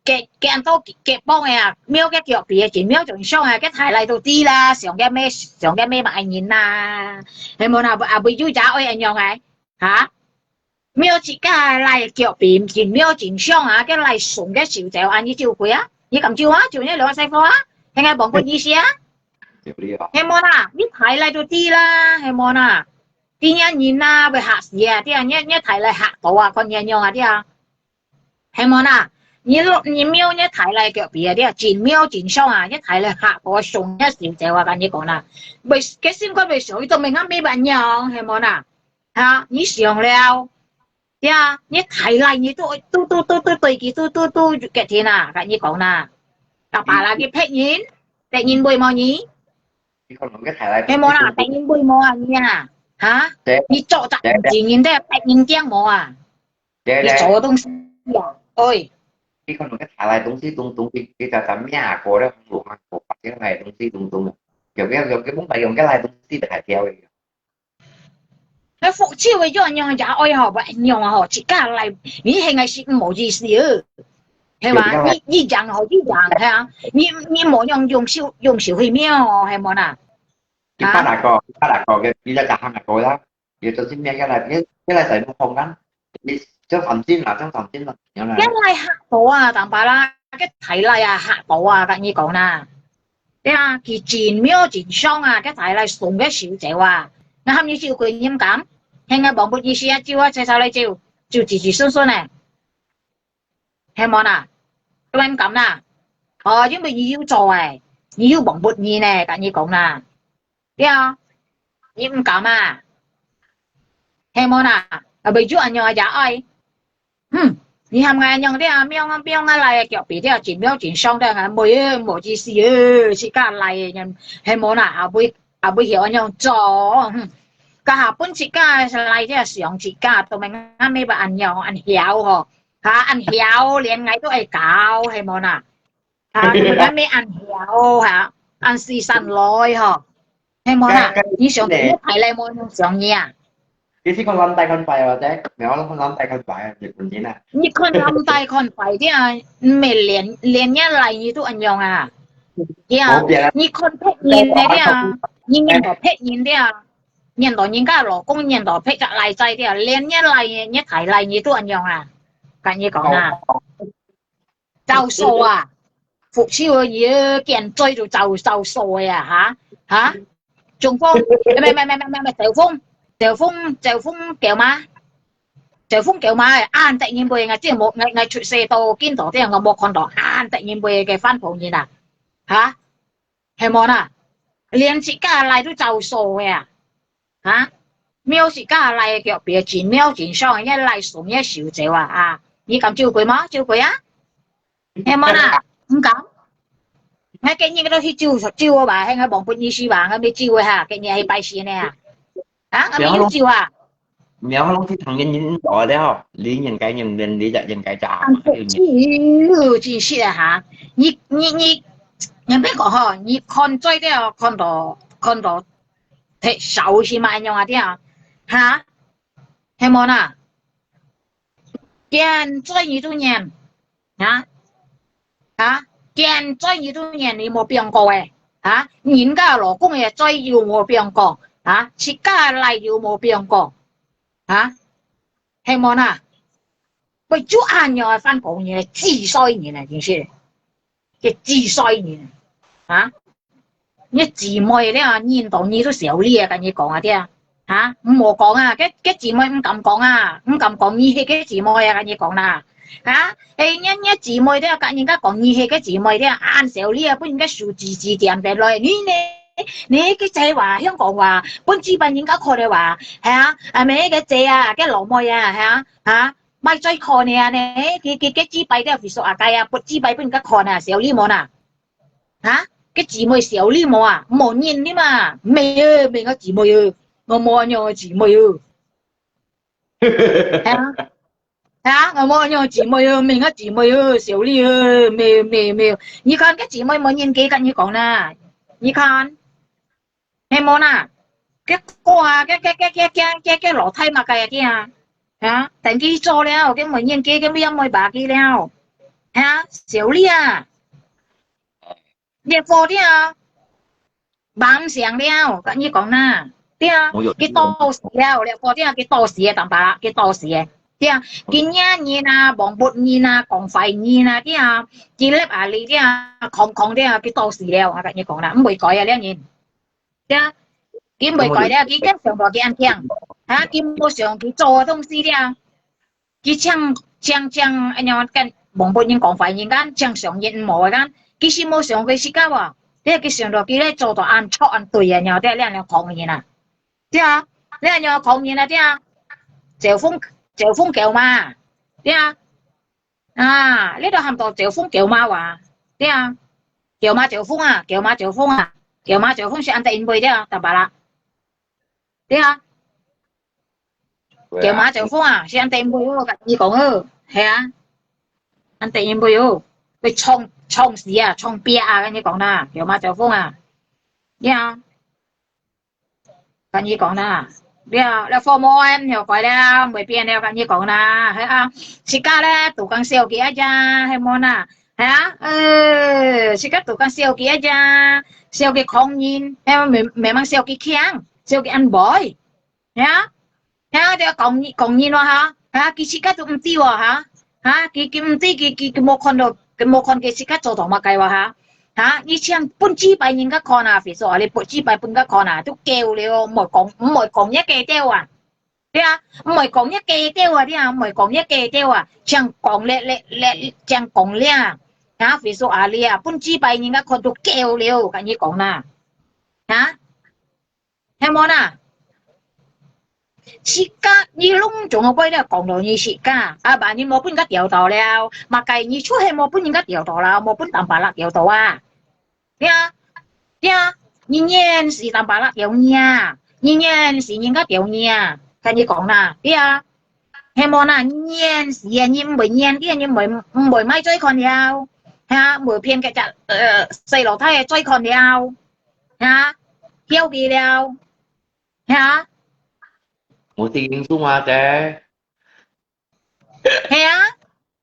該該安到該幫个啊，貓个腳皮啊，真貓真相啊，該大倈都知啦，想該咩，想該咩麼人啦，係無啦？啊，會有隻愛恁樣个，哈？ 貓自家來腳皮，真貓真相啊！該來送个手走啊，你走開啊？你敢走啊？走你兩個細貨啊？應該望過你先啊？有理啊。係無啦？你大倈都知啦，係無啦？知你人啊，會嚇死啊！知啊，你你大倈嚇到啊，看你樣啊，知啊？係無啦？你落你貓你大倈腳皮啊，知啊？真貓真相啊！你大倈嚇到送你手走啊，跟你講啦，會个心肝會想，佢都明啊，沒辦法，係無啦？ 哈，你想了，呀，你大倈你都都都都都對佢都都都決定啊，跟你講啦，打把啦佢騙人，騙人會無你？你可能个大倈，係無啦，騙人會無啊你啊？哈？你做責任人的騙人驚無啊？你做个東西啊，哎。你可能个大倈東西東東，佢佢就就咩啊，過了紅路行過，把个東西東東啊，有个有个本來用个來東西就係掉个。 該福州个樣樣也愛吼，不一樣啊吼，自家來，你現在是無意思哦，係吧？你你樣吼，你樣係啊，你你無樣用手用手去摸哦，係無啦？你八大哥，八大哥个，你在打行个哥啦，你就是咩个啦，你你來在木工啦，你就三斤啦，就三斤啦，然後呢？該來嚇到啊，坦白啦，該大倈啊嚇到啊，跟你講啦。 對啊，佢真貓真相啊，該大倈送个手走啊，該喊你照顧你毋敢，現在忘不你時啊，照啊，齊齊來照，照子子孫孫呢，係無啦？都毋敢啦。哦，因為你有做誒，你有忘不你呢，甲你講啦，對啊，你毋敢啊，係無啦？啊，為咗恁樣啊，也愛。 哼，你喊𠊎仰个啊，貓啊貓啊，倈仔腳皮个，真貓真相个，𠊎無無意思哦，自家倈仔，係無啦，也毋會也毋會曉恁樣做，哼，該下分自家倈仔想自家，都毋係恁樣恁曉吼，哈，恁曉連𠊎都愛教，係無啦？ 啊，你毋好恁恁曉哈，恁死散來吼，係無啦？你想你大倈無想你啊？你係講藍帶看壞哦，對，無講藍帶看壞啊，日本人啊。你看藍帶看壞个啊，毋係連連你倈仔你都恁樣啊？對啊，你看別人个對啊，你認到別人个啊，認到人家老公，認到別隻倈仔个啊，連你倈仔，你大倈仔你都恁樣啊？甲你講啊。 招數啊，復仇啊，你个奸罪就招招數个啊，哈哈，中風，毋毋毋毋毋，招風，招風招風狗嫲，招風狗嫲，恁得人畏，𠊎真無，𠊎𠊎出世到今到底𠊎無看到恁得人畏个番婆人啊，哈，係無啦？連自家倈都招數个啊！ 哈，貓自家倈个腳皮，真貓真相，也倈送也收走啊！啊，你敢照顧無？照顧啊？係無啦？毋敢。𠊎今日都去照照个吧，該个忘不你時吧，𠊎愛照个哈，今日去拜神个啊。啊，𠊎愛照啊。你愛攏去聽人人道了，你應該認真，你就應該照。照，真實啊哈！你你你，你毋好講吼，你看做了，看到看到 忒少是嘛恁樣啊，對啊，哈，係無啦？奸罪你都認，哈哈，奸罪你都認，你無放過誒，哈，人家老公个罪又無放過，哈，自家倈又無放過，哈，係無啦？會做恁樣个番婆人，自衰人啊，真實。 个自衰人啊！你姊妹了，認到你都笑你啊，甲你講啊，對啊，哈，毋好講啊，个个姊妹毋敢講啊，毋敢講你係个姊妹啊，甲你講啦，哈，誒，你你姊妹了，甲人家講你係个姊妹了，恁笑你啊，分人家收指指點點來，你呢？你个嘴話，香港話，分紙板人家看个話，係啊，啊，咩个姐啊，个老妹啊，係啊，哈，莫再看你啊呢，佢佢个紙板了，佢說啊，該啊，分紙板分人家看啊，笑你無啦？ 哈？个姊妹笑你無啊？無認你嘛？毋係哦，毋係𠊎姊妹哦，𠊎無恁樣个姊妹哦。係啊，係啊，𠊎無恁樣个姊妹哦，毋係𠊎姊妹哦，笑你哦，毋係毋係毋係。你看个姊妹無認佢甲你講啦，你看。 係無啦？个歌啊，个个个个个个个老太嘛个啊，啊，等佢做了，个無認佢，个乜愛罵佢了，啊，笑你啊！烈火了，吂想了，甲你講啦，對啊，佢到時了，烈火了，佢到時个，當巴啦，佢到時个，對啊，佢惹人啊，忘不人啊，講壞人啊，對啊，佢立啊你了，空空了，佢到時了，𠊎甲你講啦，毋會改啊，這人。 呀，佢毋會改了，佢正想到佢恁強，哈，佢無想佢做个東西了。佢像像像恁樣跟忘不人講壞人，敢像上癮無个敢，佢是無想過自家哦。這佢想到佢咧做到恁錯恁對个，然後這恁樣講个人啊，對啊，這恁樣講人啊，對啊，招風招風狗嫲，對啊。 啊，你都喊到招風狗嫲哇，對啊，狗嫲招風啊，狗嫲招風啊，狗嫲招風是恁得人畏个，當巴啦，對啊，狗嫲招風啊，是恁得人畏哦，甲你講哦，係啊，恁得人畏哦，會創創死啊，創壁啊，甲你講啦，狗嫲招風啊，對啊。 甲你講啦，了了，父母毋曉改了，毋會變了，甲你講啦，係啊，自家咧都講笑佢啊呀，係無啦？係啊，呃，自家都講笑佢啊呀，笑佢狂人，係無？毋毋係笑佢強，笑佢恁壞，係啊，係啊，就講你講你咯哈，係啊，佢自家都毋知哦哈，哈，佢佢毋知佢佢佢無看到，佢無看佢自家做到麼个哦哈。啊，你淨分幾擺人家看啊，Facebook啊，你分幾擺分人家看啊，都夠了，毋會講，毋會講一個兜啊。對啊，毋會講一個兜啊，對啊，毋會講一個兜啊，淨講咧，咧，咧，淨講咧，啊，Facebook啊，你啊，分幾擺人家看都夠了，跟你講啦，啊，係無啦？自家你攏總个背了講到你自家，啊，把你無分人家釣到了，嘛該你出去無分人家釣到了，無分Tampalak釣到啊。 對啊，對啊，你認識Tampalak釣你啊，你認識人家釣你啊，跟你講啦，對啊，係無啦，你認識啊，你毋會認，對啊，你毋會，毋會買再看了，哈，毋會騙該隻，呃，細老弟个再看了，哈，曉佢了，哈。無定數啊，姐。係啊。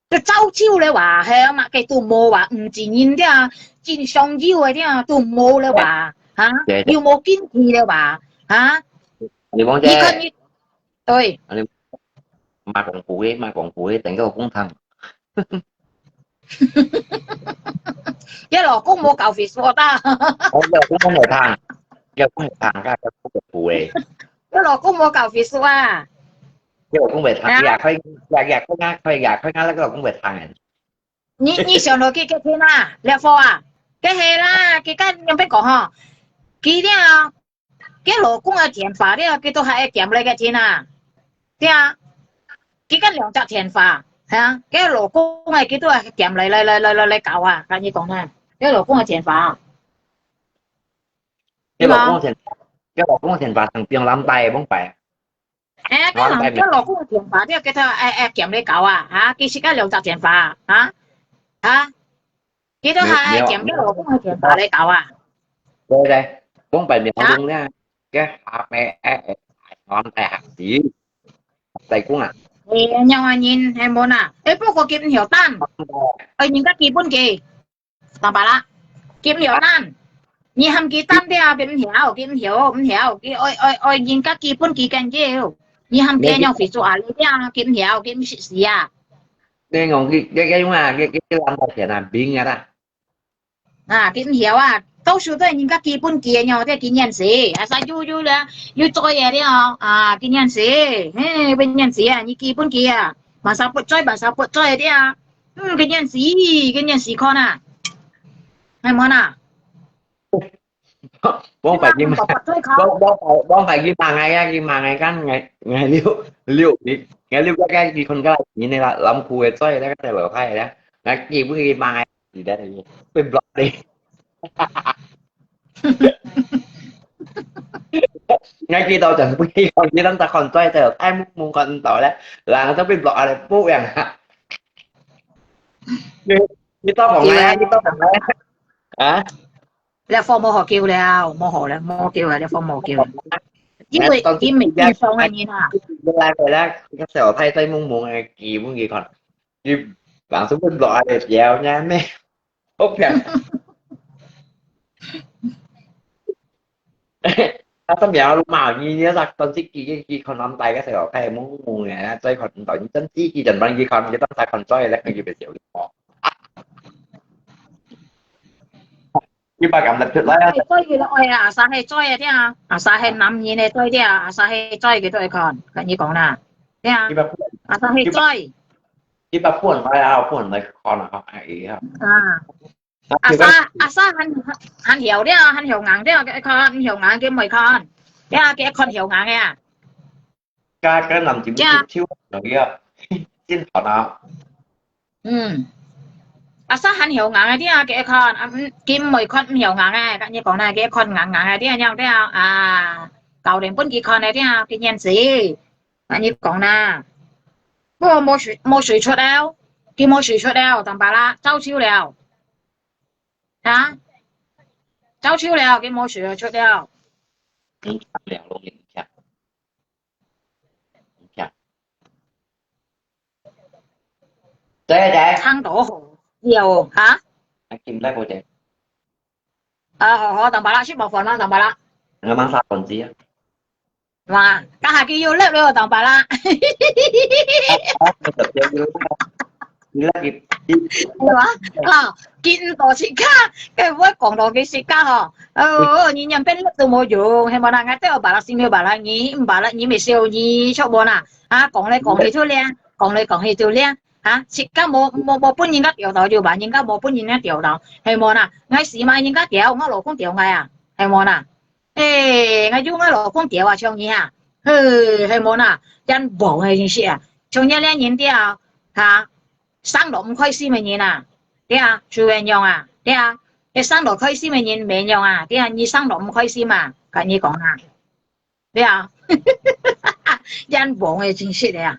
佢早就了哇，係啊嘛，佢都無哇，毋知人家真想要个了，都無了哇，哈，對，對。又無經濟了哇，哈。你講這，你看你，對。你莫講古个，莫講古个，等下有講聽。你老公無搞Facebook啊？哦，你老公講會聽，你老公會聽，該講古个。你老公無搞Facebook啊？ 你老公會聽，啊？你也可以，也，也可以啊，可以，也可以啊，該老公會聽个。你，你想到佢，佢聽啊，這貨啊，佢係啦，佢跟人別講吼，佢了，佢老公个電話了，佢都還會點來个聽啊，對啊，佢跟兩隻電話，啊，佢老公个佢都還點來，來，來，來，來，來搞啊，跟你講啊，佢老公个電話。 你老公个電，你老公个電話上邊藍帶个，罔擺。哎，佢老，藍帶个。佢老公个電話，你叫佢，哎，哎，點你搞啊，哈？佢自家兩隻電話，哈？哈？佢都還，哎，點佢老公个電話來搞啊？對，對，罔擺苗龍呢，佢下背，哎，哎，藍帶下子，大公啊。哎，仰啊人，係無啦？哎，不過佢毋曉等，哎，人家基本佢。 Tampalak，佢毋曉等。你喊佢等了，佢毋曉，佢毋曉，毋曉，佢愛，愛，愛人家基本佢緊要。你喊佢用Facebook啊，你這樣佢毋曉，佢毋識字啊。你講佢，佢，佢用啊，佢，佢，佢藍帶錢啊，明个啦。啊，佢毋曉啊，多數都係人家基本佢个喲，這佢認識，啊，啥又，又了，又做个了，啊，佢認識，嘿，佢認識啊，你基本佢啊，馬上不追，馬上不追个啊。 嗯，佢認識，佢認識看啊。係無啦？往擺佢，往，往擺，往擺佢罵𠊎啊，佢罵𠊎，講𠊎，𠊎溜，溜，佢，𠊎溜該該佢看該人个啦，藍褲个，著个，該細老弟个，𠊎基本佢罵𠊎，是的，佢，佢block你。 𠊎記得就係佢，佢當時看在這，太目目看毋到咧，人都被block啊，不一樣啊。你，你到旁來啊，你到旁來啊。啊？這貨無好救了，無好了，無救了，這貨無救了。因為，因為正常个人啊。來，來，來，這小弟在目目个，基本佢看，佢，人都被block啊，了，呢，咩？ 好平。啊，當然嘛，你，你那當時佢，佢，佢看藍帶个時候，佢係蒙蒙个，所以看毋到。你真正佢正般佢看，佢當時看出來咧，佢就會笑你哦。你把感覺出來啊。係，所以咧，哎呀，阿三係做个對啊，阿三係男人个對啊，阿三係做个對看，跟你講啦，對啊，你把，阿三係做。你把，你把本來啊，本來看啊，哎呀。啊。 阿三，阿三還，還曉了，還曉硬了，佢看，毋曉硬，佢毋會看。呀，佢看曉硬个啊。該，該男仔，呀。手，手，真好啦。嗯。阿三還曉硬个，佢看，啊，嗯，佢毋會看，毋曉硬个，跟你講啦，佢看硬硬个，了，了，啊，教練分佢看个，了，佢認識。 跟你講啦，不過無水，無水出了，佢無水出了，當巴拉，早就了。啊？早就了，佢無水出了。你看了，攏有影響。影響。對，對。唱到好，有，哈？啊，今來無得。啊，好，好，當巴拉，去無飯啦，當巴拉。我忙啥本子啊？ 哇，該下佢又落了當巴拉。你那個，你，係嘛？哦，知毋到自家，該會講到佢自家吼。哦，你念邊粒都無用，係無啦？𠊎兜有balas你，有balas你，毋balas你，毋係笑你，著無啦？啊，講來講去就靚，講來講去就靚，啊，自家無無無分人家釣到，就話人家無分人家釣到，係無啦？𠊎死嘛人家釣，𠊎老公釣𠊎啊，係無啦？誒，𠊎有𠊎老公釣啊，像你啊，嘿，係無啦？真無个意思啊，像你這人釣啊，哈，生到毋開心个人啊，對啊，就恁樣啊，對啊，你生到開心个人無恁樣啊，對啊，你生到毋開心啊，跟你講啊，對啊，真無个真實个啊。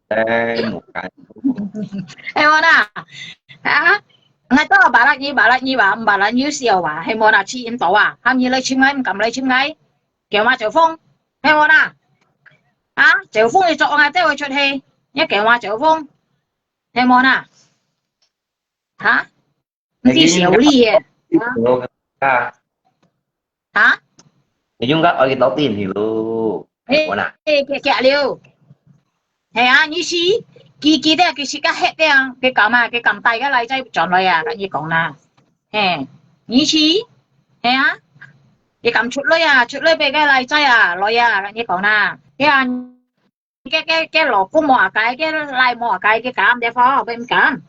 哎，無解。係無啦？啊，𠊎兜balas你，balas你話，毋balas你笑話，係無啦？試毋到啊，喊你來尋𠊎，毋敢來尋𠊎，叫嘛招風，係無啦？啊，招風你做𠊎兜會出去，你叫嘛招風，係無啦？哈？ 毋知小李耶。啊？啊？你用个愛去到底了，誒，我啦。誒，遽遽了。係啊，你試，佢佢兜佢自家歇个啊，佢敢啊，佢敢帶个來再轉來啊，跟你講啦。嘿，你試，係啊，佢敢出來啊，出來分个來再啊，來啊，跟你講啦。係啊， 該該該老公無啊該，該倈無啊該，佢敢，對無？佢毋敢。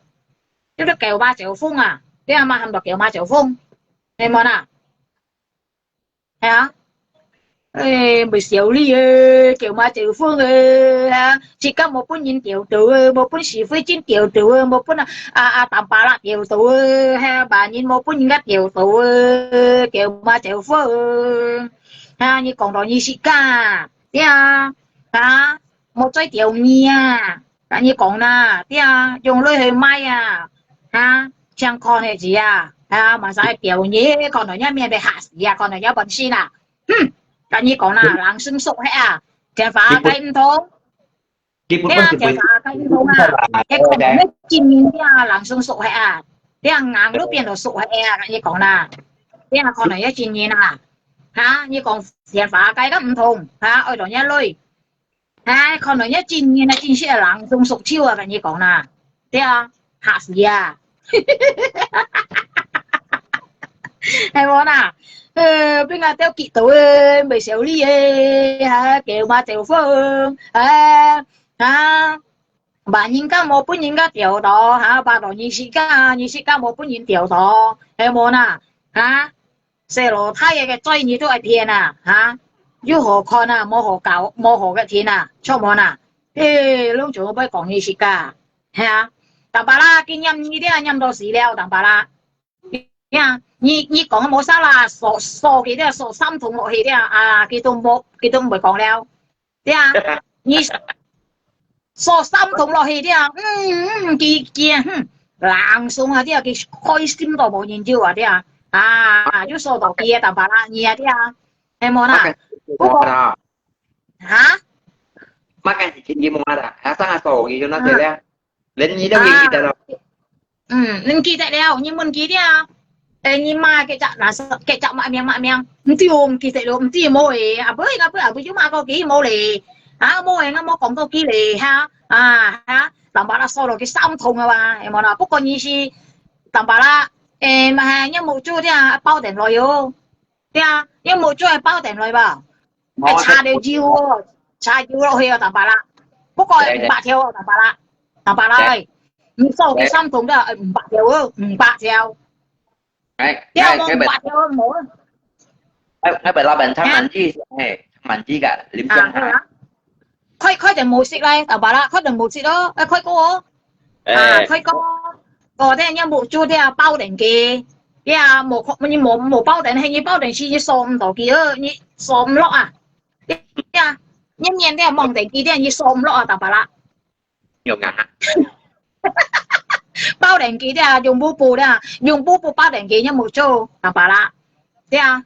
就係狗馬招風啊，你阿媽喊到狗馬招風，係無啦？係啊。誒，毋係小李誒，狗馬招風誒，啊，自家無分人釣到誒，無分許慧珍釣到誒，無分啊啊啊，Tampalak釣到誒，係啊，別人無分人家釣到誒，狗馬招風誒，啊，你講到你自家。 對啊，哈，莫再釣魚啊，跟你講啦，對啊，用落去賣啊，哈，像看个字啊，哈，嘛使釣魚，看到人面被嚇死啊，看到人本身啊，哼，跟你講啦，人生熟悉啊，電話該毋通。 對啊，檢查个運動啊，該可能要今年啊，人生熟悉啊，這樣硬都變到熟悉啊，跟你講啦，這樣可能要今年啊，哈，你講電話該个毋通，哈，愛到人累，哈，可能要今年啊，今時人生熟手啊，跟你講啦，對啊，嚇死啊！ 係無啦？呃，分𠊎兜激到誒，毋係小李誒，哈，狗馬招風，啊，啊，話人家無分人家釣到，哈，話到你自家，你自家無分人釣到，係無啦？哈，細路大个个嘴你都愛騙啊，哈，有好看啊，無好搞，無好个聽啊，著無啦？誒，攏總愛講你自家，係啊，Tampalak，佢念你這念到死了，Tampalak。 呀，你你講無啥啦，鎖鎖佢个鎖三筒落去个啊，佢都無佢都毋會講了，對啊，你鎖三筒落去个，嗯嗯，佢佢哼，langsung啊，對啊，佢開心到無人救啊，對啊，啊，又鎖到佢个Tampalak你啊，對啊，係無啦？不過啊，哈？Makan sikit lima ada. Asal asal gitu nak dia. 連你都毋記得了。嗯，毋記得了，你問佢了。誒，你媽个隻，那是个隻麼名麼名，毋知哦，毋記得了，毋知無誒，啊，毋，啊，毋，啊，毋，有罵過佢無咧？啊，無誒，𠊎無講過佢咧，哈，啊，哈，Tampalak鎖落去三筒个哇，係無啦？不過你是Tampalak，誒，嘛，你目珠這包等來喲。 對啊，你目珠愛包等來吧？愛搽點油哦，搽油落去哦，Tampalak。不過五百條哦，Tampalak。Tampalak誒，你鎖佢三筒个，誒，五百條哦，五百條。哎，對啊，哎，無五百條哦，無。哎，哎，老闆，他滿意，哎，滿意个，你不用啊，係啊。開，開點無色來，Tampalak，開點無色咯，誒，開過哦。啊，開過。過等你目珠這包等佢，這無，你無，無包等，係你包等時你鎖毋到佢哦，你鎖毋落啊。這，你面這望等佢，這你鎖毋落啊，Tampalak。用啊。包等佢這，用布布這，用布布包等佢，你目珠，Tampalak。這啊。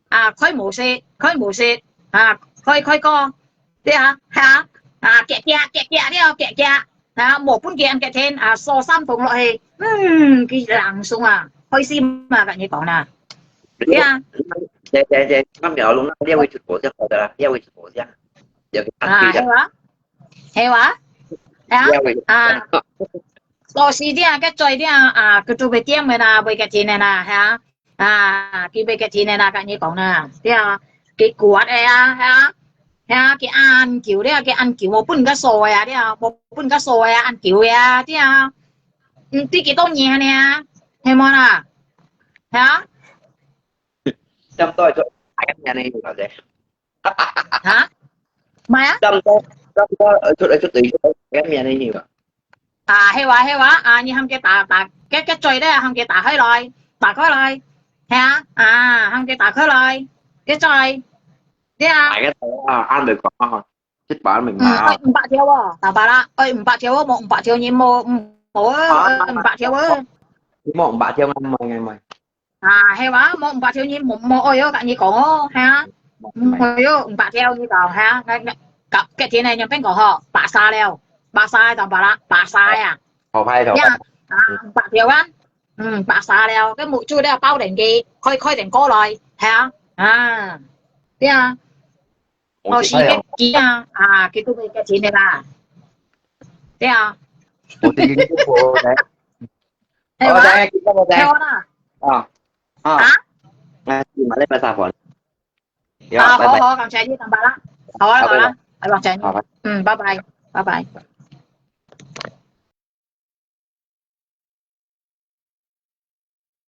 啊，開無色，開無色，啊，開，開過，對啊，哈，啊，夾夾，夾夾了，夾夾，啊，無分佢夾天，啊，鎖三筒落去，嗯，佢langsung啊，開心啊，跟你講啦，對啊。對，對，對，那苗龍那列位直播就好的啦，列位直播這樣，也可以啊，看對的。係哇，係哇，啊，列位啊。老師這个嘴這啊，佢做袂點个啦，袂个錢个啦，哈。啊，佢袂个錢个啦，跟你講啦，對啊，佢刮个啊，哈。哈，佢恁久了，佢恁久無分个數个啊，對啊，無分个數个啊，恁久个啊，對啊。毋知幾多年呢，係無啦？哈？差不多係做，係咁樣呢，或者。哈？唔係啊？差不多，差不多，呃，出來出嚟，係咁樣呢，啊，係哇，係哇，啊，你喊佢打打，佢佢嘴咧，喊佢打開來，打開來，係啊，啊，喊佢打開來，佢嘴，對啊。大家啊，啱就講啊，一百明白嗯，啊愛，五百條哦，打白啦，愛五百條哦，無五百條你無，無，無，愛五百條哦。你無五百條，唔係唔係。啊，係哇，無五百條你無，無愛哦，跟你講哦，係啊，無愛哦，五百條你講，係啊，該該，隔隔天呢，你變講吼，白沙了，白沙當白啦，白沙啊。好拍頭。呀，啊，五百條啊，嗯，白沙了，該目珠了包等佢，開開等過來，係啊，啊，對啊，哦，時間幾啊，啊，佢都會結錢的啦，對啊，我哋已經過咧。係哇，好，大家見到我哋。係哇啦，啊啊啊，啊，今日禮拜三飯。啊，拜拜。好好，感謝你，當白啦，好啊，好啦，感謝你，好拜。嗯，拜拜，拜拜。